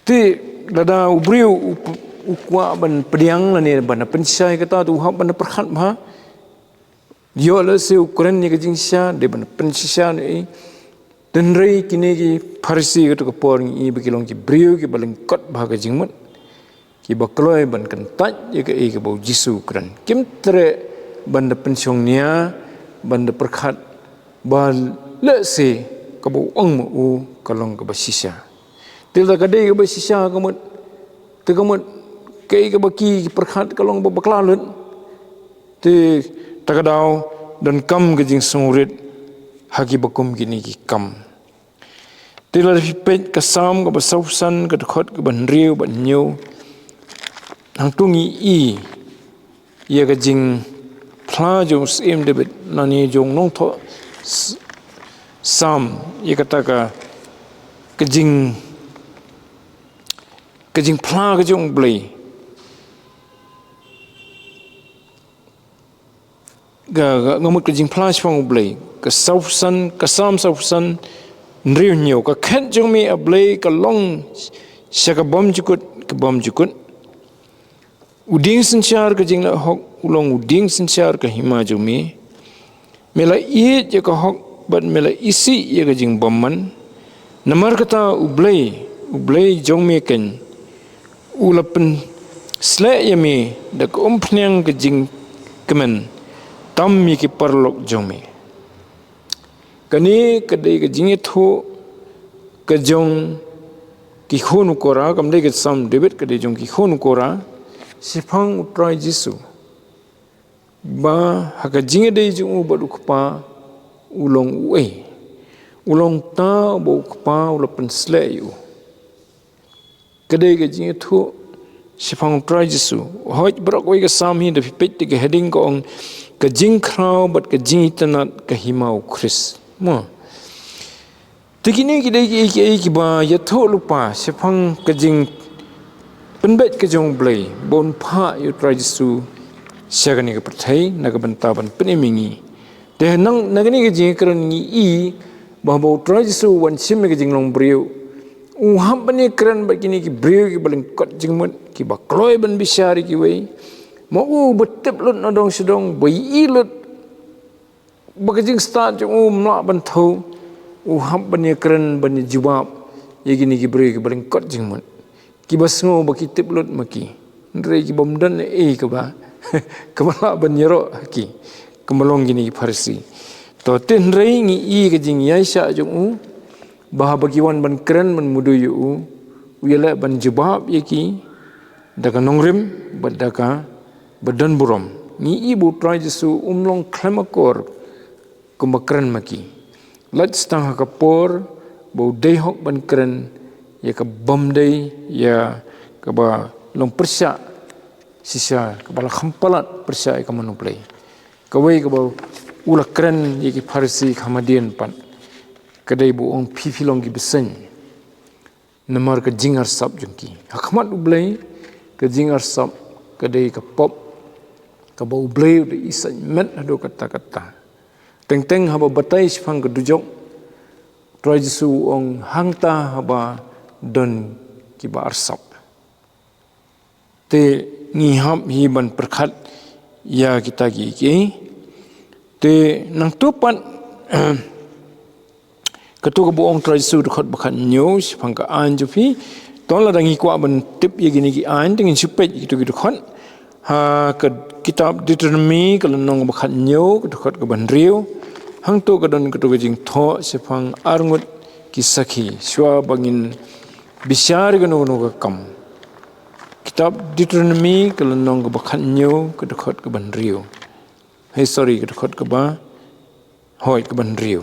Te lada u briew u, u kwah ban pdiang lane ban pynshisha ïa kata, te u hap ban pyrkhat bha. Ïoh lehse u kren ïa ka jingshisha, dei ban pynshisha ne. Hynrei kine ki Pharisi kato ka por ngi i ba ki long ki briew ki ba lyngkot bha ka jingmut, ki ba kloi ban kyntait ïa kaei kaba u Jisu u kren. Kim treh ban da pynshong nia, ban da pyrkhat ba lehse kaba u ong ma u ka long kaba shisha. Te lada ka dei kaba shisha ka mut, te ka mut kaei kaba ki pyrkhat ka long ba bakla lut. Te ta ka daw donkam ka jingsngewrit ha ki ba kum kine ki kam. Te lada phi peit ka Salm kaba sawphew san, ka dkhot kaba hynriew bad hynñiew, hangto ngi i ïa ka jingphla jong u Syiem David, lane jong u nongthoh s-, Salm, ïa kata ka, ka jing, ka jingphla ka jong U Blei. Ka, ka, nga mut ka jingphla shaphang U Blei. Ka sawphew san, ka Salm sawphew san, hynriew hynñiew. Ka khet jong me, A Blei, ka long sha ka bymjukut ki bymjukut. U dieng synshar ka jingleh hok, u long u dieng synshar ka hima jong me. Me la ïeit ïa ka hok bad me la isih ïa ka jingbymman. Namar kata U Blei, U Blei jong me keiñ, u la pynsleh ïa me da ka umphniang ka jingkmen tam ïa ki paralok jong me. Kane ka dei ka jingïathuh ka jong ki khun u Kora, kam dei ka Salm David, ka dei jong ki khun u Kora shaphang U Trai Jisu. Ba ha ka jingïadei jong u bad U Kpa, u long uei? U long uta uba U Kpa u la pynsleh ïa u. Ka dei ka jingïathuh shaphang U Trai Jisu. Hooid, baroh kawei ka Salm hi, da phi peit te ka heading ka ong, ka jingkhraw bad ka jingitynnad ka hima U Khrist. Mo. Te kine ki dei kiei kiei kiba ïathuh lypa shaphang ka jingpynbeit ka jong U Blei ba un phah ïa U Trai Jisu sha kane ka pyrthei na ka bynta ban pynim ïa ngi. Te nang na kane ka jingkren ngi i ba haba U Trai Jisu u wan shim ïa ka jinglong briew, u hap ban ïakren bad kine ki briew kiba lyngkot jingmut, kiba kloi ban bishar ïa kiwei. Ma u ba tip lut na dong sha dong, ba i lut ba ka jingstad jong u ym lah ban thew, u hap ban ïakren, ban ïajubab ïa kine ki briew kiba lyngkot jingmut, kiba sngew ba ki tip lut ma ki, hynrei ki bym don ei kaba, kaba lah ban ïaroh ha ki, kaba long kine ki Pharisi. To, te hynrei ngi i ka jingïaishah jong u, ba haba ki wan ban kren ban mudui ïa u, u ïaleh ban jubab ïa ki da ka nongrim bad da kaba don burom. Ngi i ba U Trai Jisu um long khlem akor kumba kren ma ki. Lait tang ha ka por ba u dei hok ban kren ïa ka bym dei, ïa kaba long pyrshah shisha, kaba la kham palat pyrshah ïa ka mon U Blei. Kawei kaba u la kren ïa ki Pharisi ka hadien pat, ka dei ba u ong, phi, phi long ki bseiñ. Namar ka jingarsap jong ki ha khmat U Blei, ka jingarsap ka dei ka pop kaba U Blei u da isynei met haduh katta katta. Teng teng haba batai shaphang ka dujok, Trai Jisu u ong, hangta haba don kiba arsap. Te ngi hap hi ban pyrkhat ïa kita kiei kiei. Te nangta pat, kato kaba ong Trai Jisu, dkhot ba khathynñiew shaphang ka aiñ jong phi. To lada ngi kwah ban tip ïa kine ki aiñ, te ngin shu peit ïa kito ki dkhot ha ka kitab Deuteronomy, ka lynnong ba khathynñiew, ka dkhot kaba hynriew. Hangto ka don kato ka jingthoh shaphang arngut ki sakhi. Shuwa ba ngin bishar ïa kano kano ka kam, kitab Deuteronomy, ka lynnong kaba khathynñiew, ka dkhot kaba hynriew. Hei, sorry, ka dkhot kaba, hooid, kaba hynriew.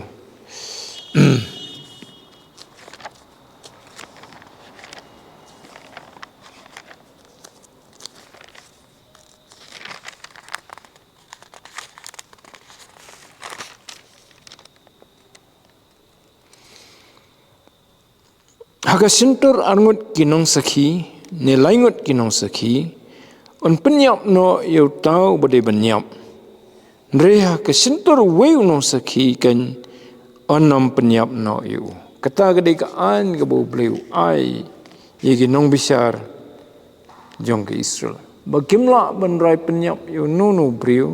Ha ka shyntur arngut ki nongsakhi, ne laingut ki nongsakhi, yn pynïap noh ïa uta uba dei ban ïap. Hynrei ha ka shyntur uwei u nongsakhi keiñ, yn ym pynïap noh ïa u. Kata ka dei ka aiñ kaba U Blei u ai ïa ki nongbishar jong ka Israel, ba kim lah ban rai pynïap ïa uno uno u briew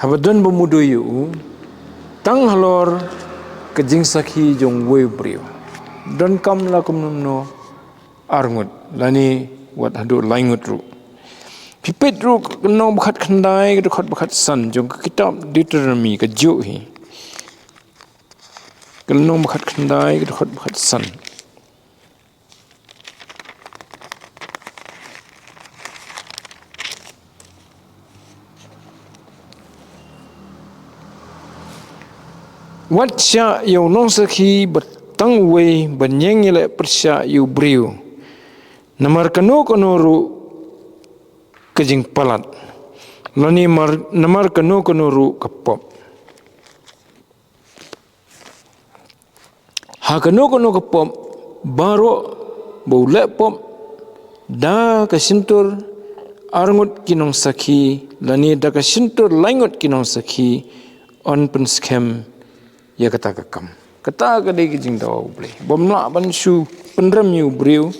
haba don ba mudui ïa u, tang halor ka jingsakhi jong uwei u briew, donkam la kumno kumno arngut, lane wat haduh laingut ruh. Phi peit ruh ka lynnong ba khatkhyndai, ka dkhot ba khatsan jong ka kitab Deuteronomy, ka juh hi. Ka lynnong ba khatkhyndai, ka dkhot ba khatsan. Wat shah ïa u nongsakhi ba tang uwei ban ïeng ïaleh pyrshah ïa u briew namar kano kano ruh ka jingpalat, lane namar kano kano ruh ka pop. Ha kano kano ka pop baroh, ba u leh pop da ka shyntur arngut ki nongsakhi lane da ka shyntur laingut ki nongsakhi, yn pynskhem ïa kata ka kam. Kata ka dei ka jingdawa U Blei, bym lah ban shu pynrem ïa u briew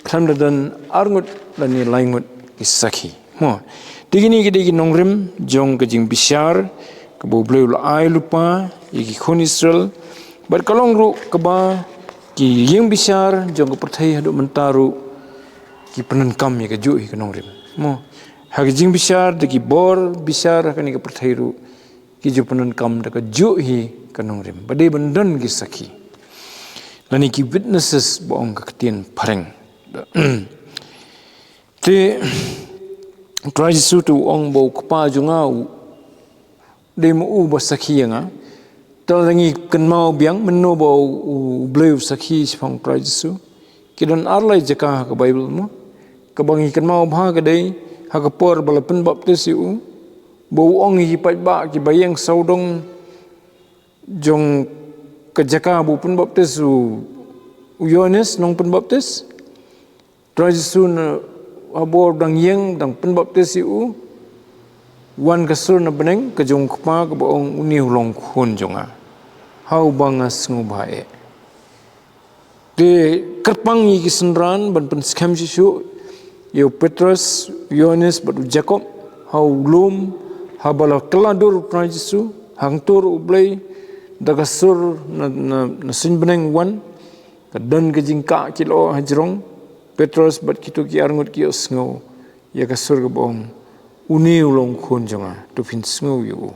khlem da don arngut lane laingut ki sakhi. Mo, te kine ki dei ki nongrim jong ka jingbishar kaba U Blei u la ai lypa ïa ki khun Israel. Bad ka long ruh kaba ki ïing bishar jong ka pyrthei haduh mynta ruh ki pyndonkam ïa kajuh hi ka nongrim. Mo, ha ka jingbishar da ki bor bishar ha kane ka pyrthei ruh ki ju pyndonkam da kajuh hi ka nongrim ba dei ban don ki sakhi lane ki witnesses ba ong ka ktien phareng. Te Trai Jisu te u ong ba u Kpa jong nga u dei ma u ba sakhi ïa nga. Te lada ngi kynmaw biang mynno ba u, u Blei u sakhi shaphang Trai Jisu, ki don ar lai jaka ha ka Baibl mo, kaba ngi kynmaw bha ka dei ha ka por ba la pynbaptis ïa u, ba u ong ïa ki paidbah kiba ïeng sawdong jong ka jaka ba u pynbaptis u, u Ïoannis nongpynbaptis. Trai Jisu na, ha bor dang ïeng dang pynbaptis ïa u, wan ka sur na bneng ka jong u Kpa kaba ong, une u long u Khun jong nga, ha uba nga sngewbha eh. Te kyrpang ïa ki synran ban pynskhem shuh shuh ïa u Petros, u Ïoannis bad u Jakob ha u lum, haba la kylla dur u Trai Jisu hangto ruh U Blei da ka sur na, na, na suiñ bneng wan. Ka don ka jingkah ki lyoh hajrong. Petros bad kito ki arngut ki ïohsngew ïa ka sur kaba ong, une u long u Khun jong nga, to phin sngew ïa u.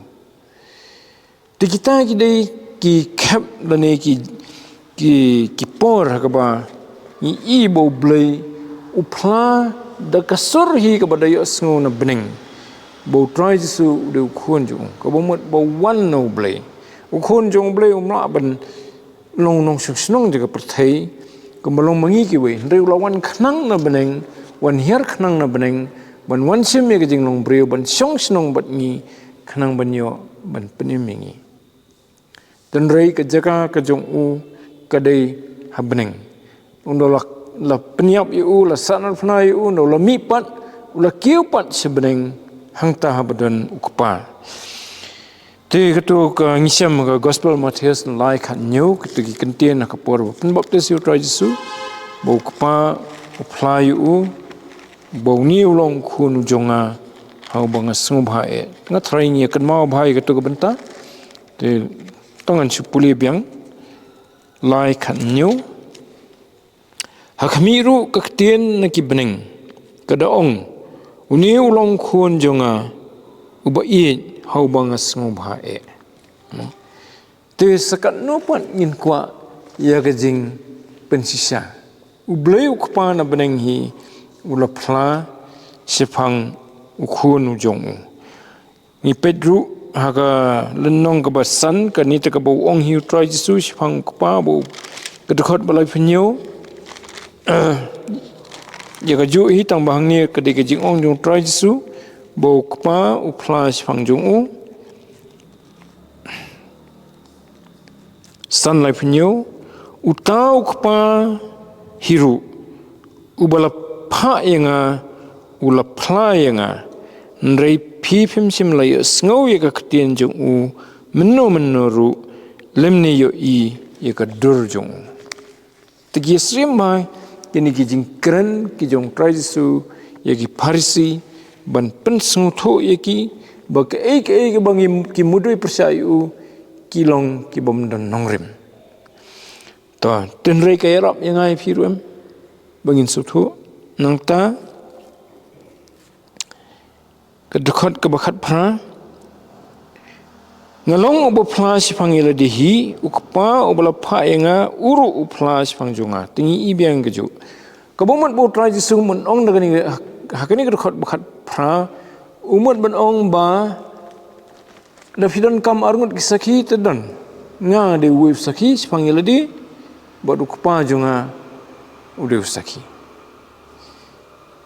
Te kita ki dei ki khep lane ki, ki, ki por ha kaba ngi i ba U Blei u phla da ka sur hi kaba da ïohsngew na bneng ba u Trai Jisu u dei u Khun jong u, kaba mut ba wan na U Blei. U Khun jong U Blei um lah ban long nongshong shnong jong ka pyrthei kumba long ma ngi kiwei, hynrei u la wan khnang na bneng, wan hiar khnang na bneng ban wan shim ïa ka jinglong briew, ban shong shnong bad ngi khnang ban ïoh ban pynim ïa ngi. Hynrei ka jaka ka jong u ka dei ha bneng. Ynda u la, la pynïap ïa u, la sahnarphna ïa u, ynda u la mih pat, u la kiew pat sha bneng hangta haba don u Kpa. Te kato ka ngi shem ka Gospel Mathaios na lai khathynñiew, kato ki kyntien ha ka por ba pynbaptis ïa u Trai Jisu, ba u Kpa u phla ïa u ba une u long u Khun u jong nga, ha uba nga sngewbha eh. Nga tharai ngi ïa kynmaw bha ïa kato ka bynta. Te to ngan shu pule biang. Lai khathynñiew. Ha khmih ruh ka ktien na ki bneng ka da ong, une u long u Khun jong nga uba ïeit, ha uba nga sngewbha eh. Te sa katno pat ngin kwah ïa ka jingpynshisha. U Blei u Kpa na bneng hi u la phla shaphang u Khun u jong u. Ngi peit ruh ha ka lynnong kaba san, kane te kaba u ong hi u Trai Jisu shaphang u Kpa, ba u, ka dkhot ba laiphew hynñiew. Ïa kajuh hi tang ba hangne ka dei ka jingong jong u Trai Jisu ba u Kpa u phla shaphang jong u. San laiphew hynñiew. Uta u Kpa hi ruh uba la phah ïa nga u la phla ïa nga. Hynrei phi phim shym la ïohsngew ïa ka ktien jong u mynno mynno ruh, lymne ïohi ïa ka dur jong u. Te ki ïasyriem bha kine ki jingkren ki jong u Trai Jisu ïa ki Pharisi ban pynsngewthuh ïa ki ba kaei kaei kaba ngi, ki mudui pyrshah ïa u, ki long ki bym don nongrim. To, hynrei ka ïarap ïa nga ïa phi ruh em ba ngin sngewthuh. Nangta ka dkhot kaba khatphra. Nga long uba phla shaphang ïa lade hi, u Kpa uba la phah ïa nga u ruh u phla shaphang jong nga. Te ngi i biang kajuh. Kaba mut ba u Trai Jisu um ong da kane, ha kane ka dkhot ba khatphra, u mut ban ong ba lada phi donkam arngut ki sakhi te don. Nga dei uwei u sakhi shaphang ïa lade. bad u kpa jong nga u dei u sakhi.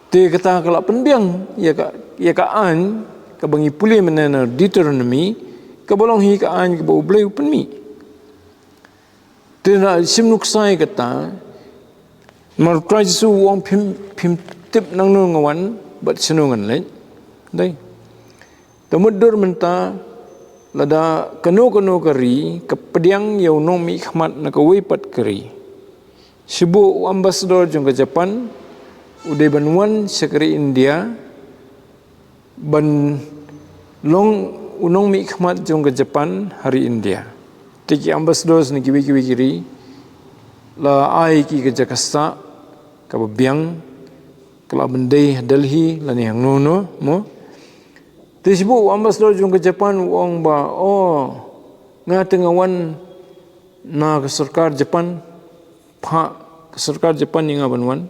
Te kata ka la pynbiang ïa ka, ïa ka aiñ kaba ngi pule mynne na Deuteronomi, kaba long hi ka aiñ kaba U Blei u pynmih. Te na shim nuksa ïa kata, namar U Trai Jisu u ong phim, phim tip nangno nga wan bad shano ngan leit. Dei. Te mutdur mynta, lada kano kano ka ri ka pdiang ïa u nongmihkhmat na kawei pat ka ri, shibun u ambassador jong ka Japan u dei ban wan sha ka ri India ban long u nongmihkhmat jong ka Japan ha ri India. Te ki ambassadors na kiwei kiwei ki ri la ai ki ka jaka sah kaba biang, ka la ban dei ha Delhi lane hangno hangno, mo. Te shibun u ambassador jong ka Japan u ong ba, "Oh, nga te nga wan na ka sorkar Japan, phah ka sorkar Japan ïa nga ban wan.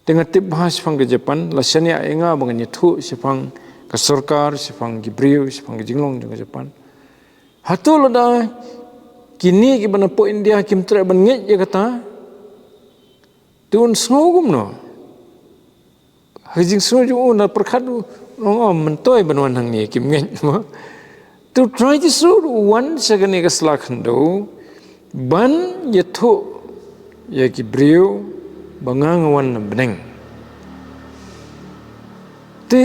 Te nga tip bha shaphang ka Japan, la shaniah ïa nga ba ngan ïathuh shaphang ka sorkar, shaphang ki briew, shaphang ka jinglong jong ka Japan." Hato lada kine kiba na poh India kim treh ban ngeit ïa kata, te un sngew kumno? Ha ka jingsngew jong u, na pyrkhat u, ong, "Oh, myntoi ban wan hangne, kim ngeit mo." Te U Trai Jisu u wan sha kane ka sla khyndew ban ïathuh ïa ki briew ba nga nga wan na bneng. Te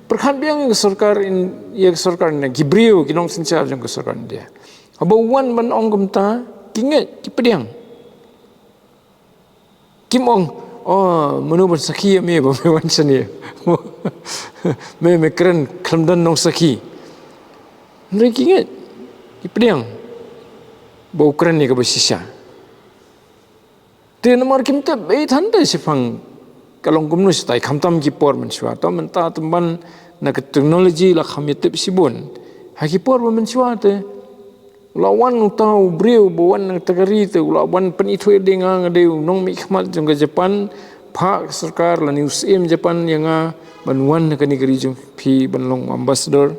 pyrkhat biang ïa ka sorkar India, ïa ka sorkar India, ki briew, ki nongsynshar jong ka sorkar India. Haba u wan ban ong kumta, ki ngeit, ki pdiang. Kim ong, "Oh, mano ban sakhi ïa me ba me wan shane? Me, me kren khlem don nongsakhi." Hynrei ki ngeit, ki pdiang ba u kren ïa kaba shisha. Te namar kim tip, eh, than te shaphang ka long kumno shatai, khamtam ki por mynshuwa. To mynta tymmen na ka technology la kham ïatip shibun. Ha ki por ba mynshuwa te, u la wan uta u briew ba wan na kata ka ri te, u la wan pynithuh ïa lade, "Nga nga dei u nongmihkhmat jong ka Japan, phah ka sorkar lane u syiem Japan ïa nga ban wan ha kane ka ri jong phi ban long ambassador."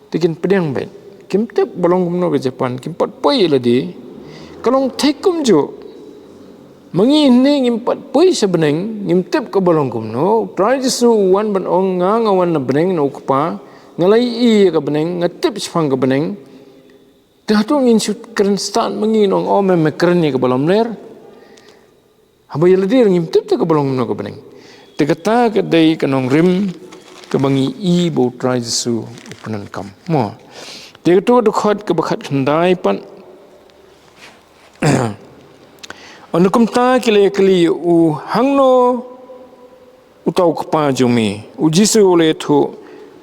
Te kin pdiang beit. Kim tip ba long kumno ka Japan, kim pat poi ïa lade. Ka long thik kumjuh. Ma ngi ne ngim pat poi sha bneng, ngim tip kaba long kumno. U Trai Jisu u wan ban ong, "Nga nga wan na bneng na u Kpa, nga la ïohi ïa ka bneng, nga tip shaphang ka bneng." Te hato ngin shu kren stad ma ngi, nong, "Oh, me, me kren ïa kaba lamler." Haba ïa lade ngim tip te kaba long kumno ka bneng. Te kata ka dei ka nongrim kaba ngi i ba U Trai Jisu u pyndonkam, mo. Te kato ka dkhot kaba khatkhyndai pat, "Ynda kumta ki la ïakylli ïa u, 'Hangno uta u Kpa jong me?' U Jisu u la ïathuh,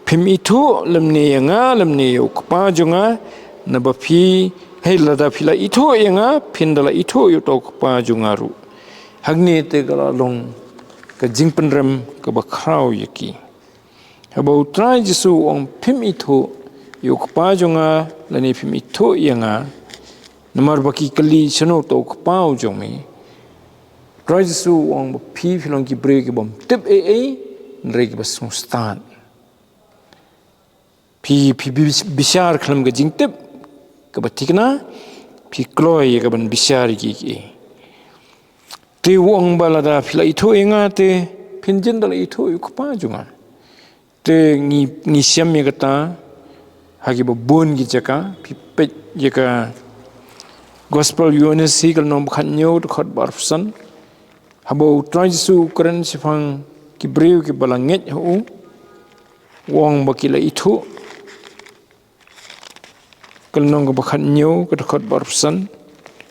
'Phim ithuh lymne ïa nga lymne ïa u Kpa jong nga, naba phi, hei, lada phi la ithuh ïa nga, phin da la ithuh ïa uta u Kpa jong nga ruh.'" Hangne te ka la long ka jingpynrem kaba khraw ïa ki. Haba U Trai Jisu u ong, "Phim ithuh ïa u Kpa jong nga lane phim ithuh ïa nga," namar ba ki kylli, "Shano uta u Kpa u jong me?" U Trai Jisu u ong ba phi, phi long ki briew ki bym tip ei ei, hynrei kiba sngewstad. Phi, phi bis-, bishar khlem ka jingtip kaba thikna, phi kloi ïa kaban bishar ïa kiei kiei. Te u ong ba lada phi la ithuh ïa nga te phin jin da la ithuh ïa u Kpa jong nga. Te ngi, ngi shem ïa kata ha kiba bun ki jaka, phi peit ïa ka Gospel Ïoannis hi ka lynnong ba khathynñiew, dkhot ba arphew san. Haba U Trai Jisu u kren shaphang ki briew kiba la ngeit ha u, u ong ba ki la ithuh. Ka lynnong kaba khathynñiew, ka dkhot ba arphew san.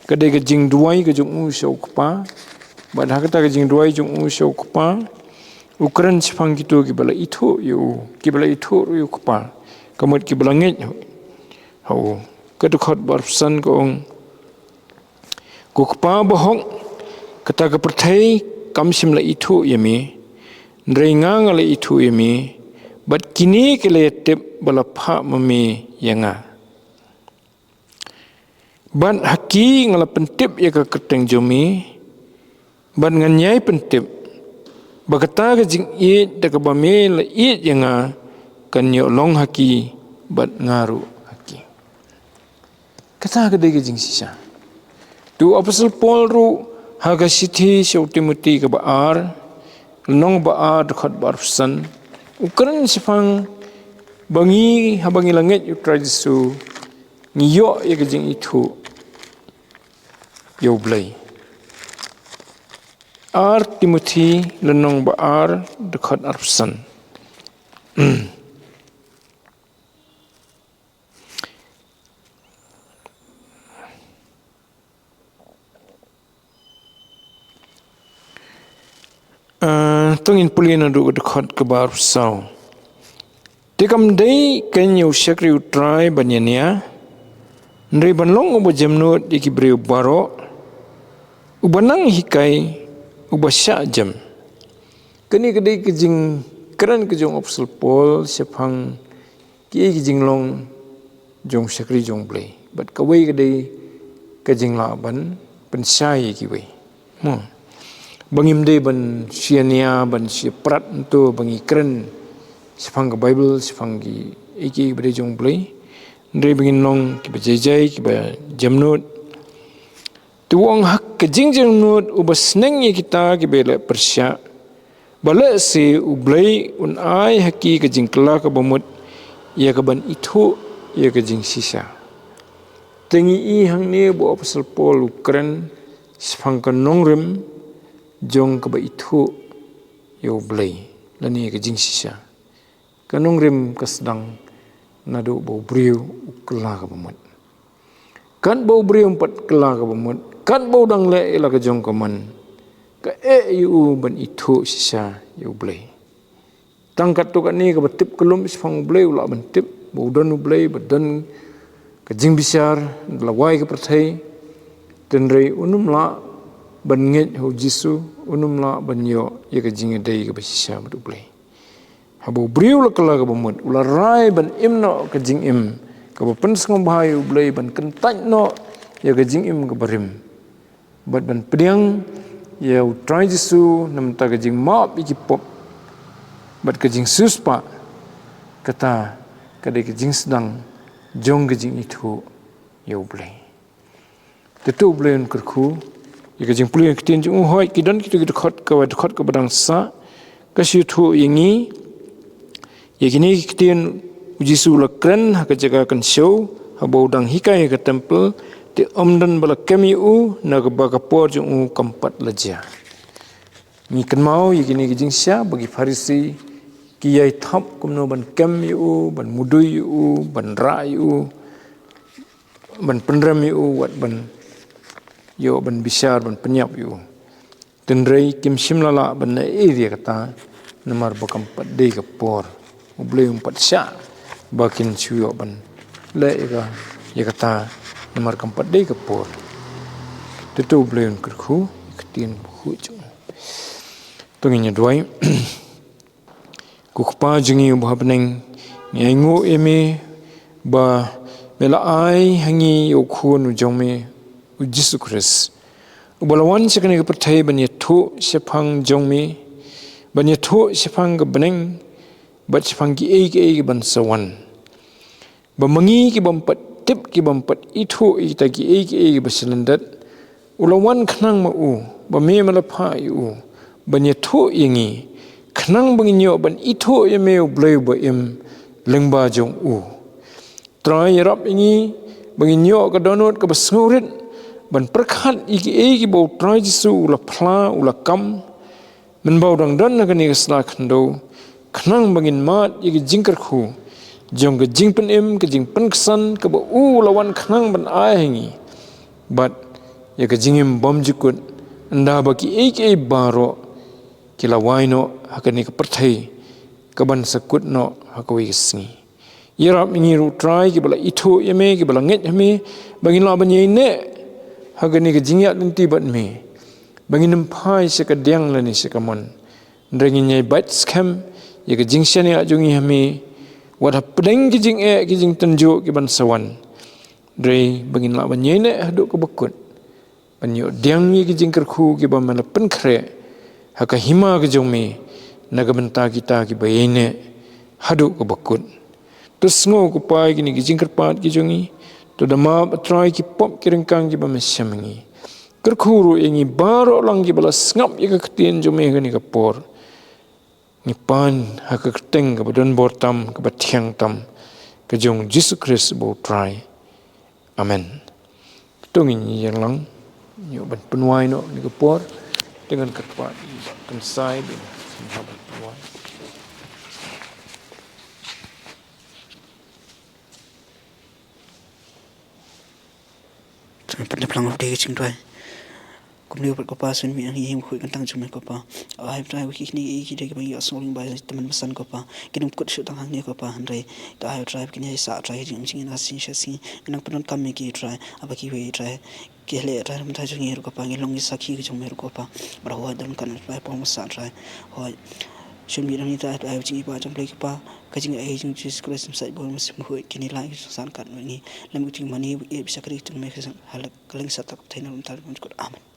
Ka dei ka jingduwai ka jong u sha u Kpa. Bad ha kata ka jingduwai jong u sha u Kpa, u kren shaphang kito kiba la ithuh ïa u, kiba la ithuh ruh ïa u Kpa, ka mut kiba la ngeit ha u. Ka dkhot ba arphew san ka ong, "Ko Kpa bahok, kata ka pyrthei kam shym la ithuh ïa me, hynrei nga nga la ithuh ïa me, bad kine ki la ïatip ba la phah ma me ïa nga. Bad ha ki nga la pyntip ïa ka kyrteng jong me, bad ngan ïai pyntip, ba kata ka jingïeit da kaba me la ïeit ïa nga kan ïoh long ha ki, bad nga ruh ha ki." Kata ka dei ka jingshisha. Tu Apostol Paul ruh ha ka shithi sha u Timothy kaba ar, lynnong ba ar, dkhot ba arphew san, u kren shaphang ba ngi, haba ngi la ngeit ïa u Trai Jisu, ngi ïoh ïa ka jingithuh ïa u Blei. Ar Timothy lynnong ba ar, dkhot arphew san. Ah, to ngin pule naduh ka dkhot kaba arphew saw. Te kam dei kein ïa u shakri u Trai ban ïania, hynrei ban long uba jemnud ïa ki briew baroh, uba nang hikai, uba shah jem. Kane ka dei ka jingkren ka jong u Apostol Paul shaphang kiei ki jinglong jong u shakri jong u Blei. Bad kawei ka dei ka jinglah ban pynshai ïa kiwei. Mo. Ba ngim dei ban shu ïania, ban shu prat hangto, ba ngi kren shaphang ka Baibl, shaphang kiei kiei ba dei jong u Blei. Hynrei ba ngin long kiba jai jai, kiba jemnud. Te u ong, ha ka jingjemnud uba sneng ïa kita kiba leh pyrshah, ba lehse u Blei un ai ha ki ka jingkylla kaba mut ïa kaban ithuh ïa ka jingshisha. Te ngi i hangne ba u Apostol Paul u kren shaphang ka nongrim jong kaba ithuh ïa u Blei lane ïa ka jingshisha. Ka nongrim ka sdang naduh ba u briew u kylla kaba mut. Katba u briew um pat kylla kaba mut, katba u dang leh ïa la ka jong ka mon, ka eh ïa u ban ithuh shisha ïa u Blei. Tang katto katne kaba tip kyllum shaphang u Blei u lah ban tip ba u don u Blei, ba don ka jingbishar, la wai ka pyrthei. Hynrei un ym lah ban ngeit ha u Jisu, un ym lah ban ïoh ïa ka jingïadei kaba shisha bad u Blei. Haba u briew u la kylla kaba mut, u la rai ban im noh ka jingim kaba pynsngewbha ïa u Blei, ban kyntait noh ïa ka jingim kaba rim, bad ban pdiang ïa u Trai Jisu na bynta ka jingmap ïa ki pop bad ka jingsiewspah. Kata ka dei ka jingsdang jong ka jingithuh ïa u Blei. Te to u Blei un kyrkhu ïa ka jingpule ïa ka ktien jong u. Hooid, ki don kito ki dkhot, ka dkhot kaba dang sah ka shu ïathuh ïa ngi ïa kine ki ktien. U Jisu u la kren ha ka jaka kynshew haba u dang hikai ha ka templ, te ym don ba la kem ïa u, na kaba ka por jong u kam pat la jia. Ngi kynmaw ïa kine ki jingshisha ba ki Pharisi ki ïai thap kumno ban kem ïa u, ban mudui ïa u, ban rah ïa u, ban pynrem ïa u, wat ban ïoh ban bishar, ban pynïap ïa u. Hynrei kim shym la lah ban leh ei ei ïa kata, namar ba kam pat dei ka por. U Blei um pat shah ba kin shu ïoh ban leh ïa ka, ïa kata, namar kam pat dei ka por. Te to u Blei un kyrkhu ïa ka ktien bakhuid jong u. To ngin ïa duwai. Ko Kpa jong ngi uba ha bneng, ngi ainguh ïa me ba me la ai ha ngi ïa u Khun u jong me, u Jisu Khrist, uba la wan sha kane ka pyrthei ban ïathuh shaphang jong me, ban ïathuh shaphang ka bneng bad shaphang kiei kiei kiban sa wan. Ba ma ngi ki bym pat tip, ki bym pat ithuh ïa kita kiei kiei kiba sha lyndet, u la wan khnang ma u, ba me me la phah ïa u ban ïathuh ïa ngi, khnang ba ngin ïoh ban ithuh ïa me u Blei uba im lyngba jong u. Trai, ïarap ïa ngi ba ngin ïoh ka dohnud kaba sngewrit ban pyrkhat ïa kiei kiba u Trai Jisu u la phla, u la kam, mynba u dang don ha kane ka sla khyndew, khnang ba ngin mad ïa ka jingkyrkhu jong ka jingpynim, ka jingpynksan kaba u la wan khnang ban ai ha ngi, bad ïa ka jingim bymjukut, ynda ba kiei kiei baroh ki la wai noh ha kane ka pyrthei kaban sa kut noh ha kawei ka sngi. Ïarap ïa ngi ruh Trai, kiba la ithuh ïa me, kiba la ngeit ha me, ba ngin lah ban ïaineh ha kane ka jingïaid lynti bad me, ba ngin ym phai sha ka diang lane sha ka mon. Hynrei ngin ïai bad skhem ïa ka jingshaniah jong ngi ha me, wat hapdeng ki jingeh ki jingtynjuh kiban sa wan. Hynrei ba ngin lah ban ïaineh haduh kaba kut, ban ïoh diang ïa ki jingkyrkhu kiba me la pynkhreh ha ka hima ka jong me, na ka bynta kita kiba ïaineh haduh kaba kut. To sngew ko Kpa ïa kine ki jingkyrpad ki jong ngi. To da map, Trai, ki pop ki ryngkang kiba me shem ha ngi. Kyrkhu ruh ïa ngi baroh lang kiba la sngap ïa ka ktien jong me ha kane ka por. Ngi pan ha ka kyrteng kaba don bor tam, kaba thiang tam, ka jong Jisu Khrist ba u Trai. Amen. To ngin ïeng lang, ïoh ban pynwai noh ha kane ka por. Te ngan kyrpad ïa i Bah Kynsai ban sngap ban pynwai. Te ngan pyndep lang ïa ka jingduwai. Kumne pat ko Pa, sngewbha ïa ngi, ïa ngi khuid kyntang jong me ko Pa. Ai Trai, ba kine ki dei kiba ngi ïohsngew lyngba Tymmen Basan ko Pa, kin ym kut shuh tang hangne ko Pa, hynrei to ai Trai ba kin ïa sah Trai, jing jing na sing sha sing, nang pyndonkam ïa ki Trai, haba kiwei Trai ki leh Trai na ka bynta jong ngi ruh ko Pa, ngi long ki sakhi ki jong me ruh ko Pa. Bad hooid, donkam Trai, pom sah Trai. Hooid. Shim bit na ngi Trai, Trai, jingim ba jong Blei ko Pa, ka jingaiei jong Jisu Khrist, Messiah ba u Messiah, hooid, kine lai ki jong san kat ngi. Lem ki jingmane, ïa bishar ka ri jong me ka jong halak ka leng sa tak thai na rum tal jong Jisu Khrist. Amen.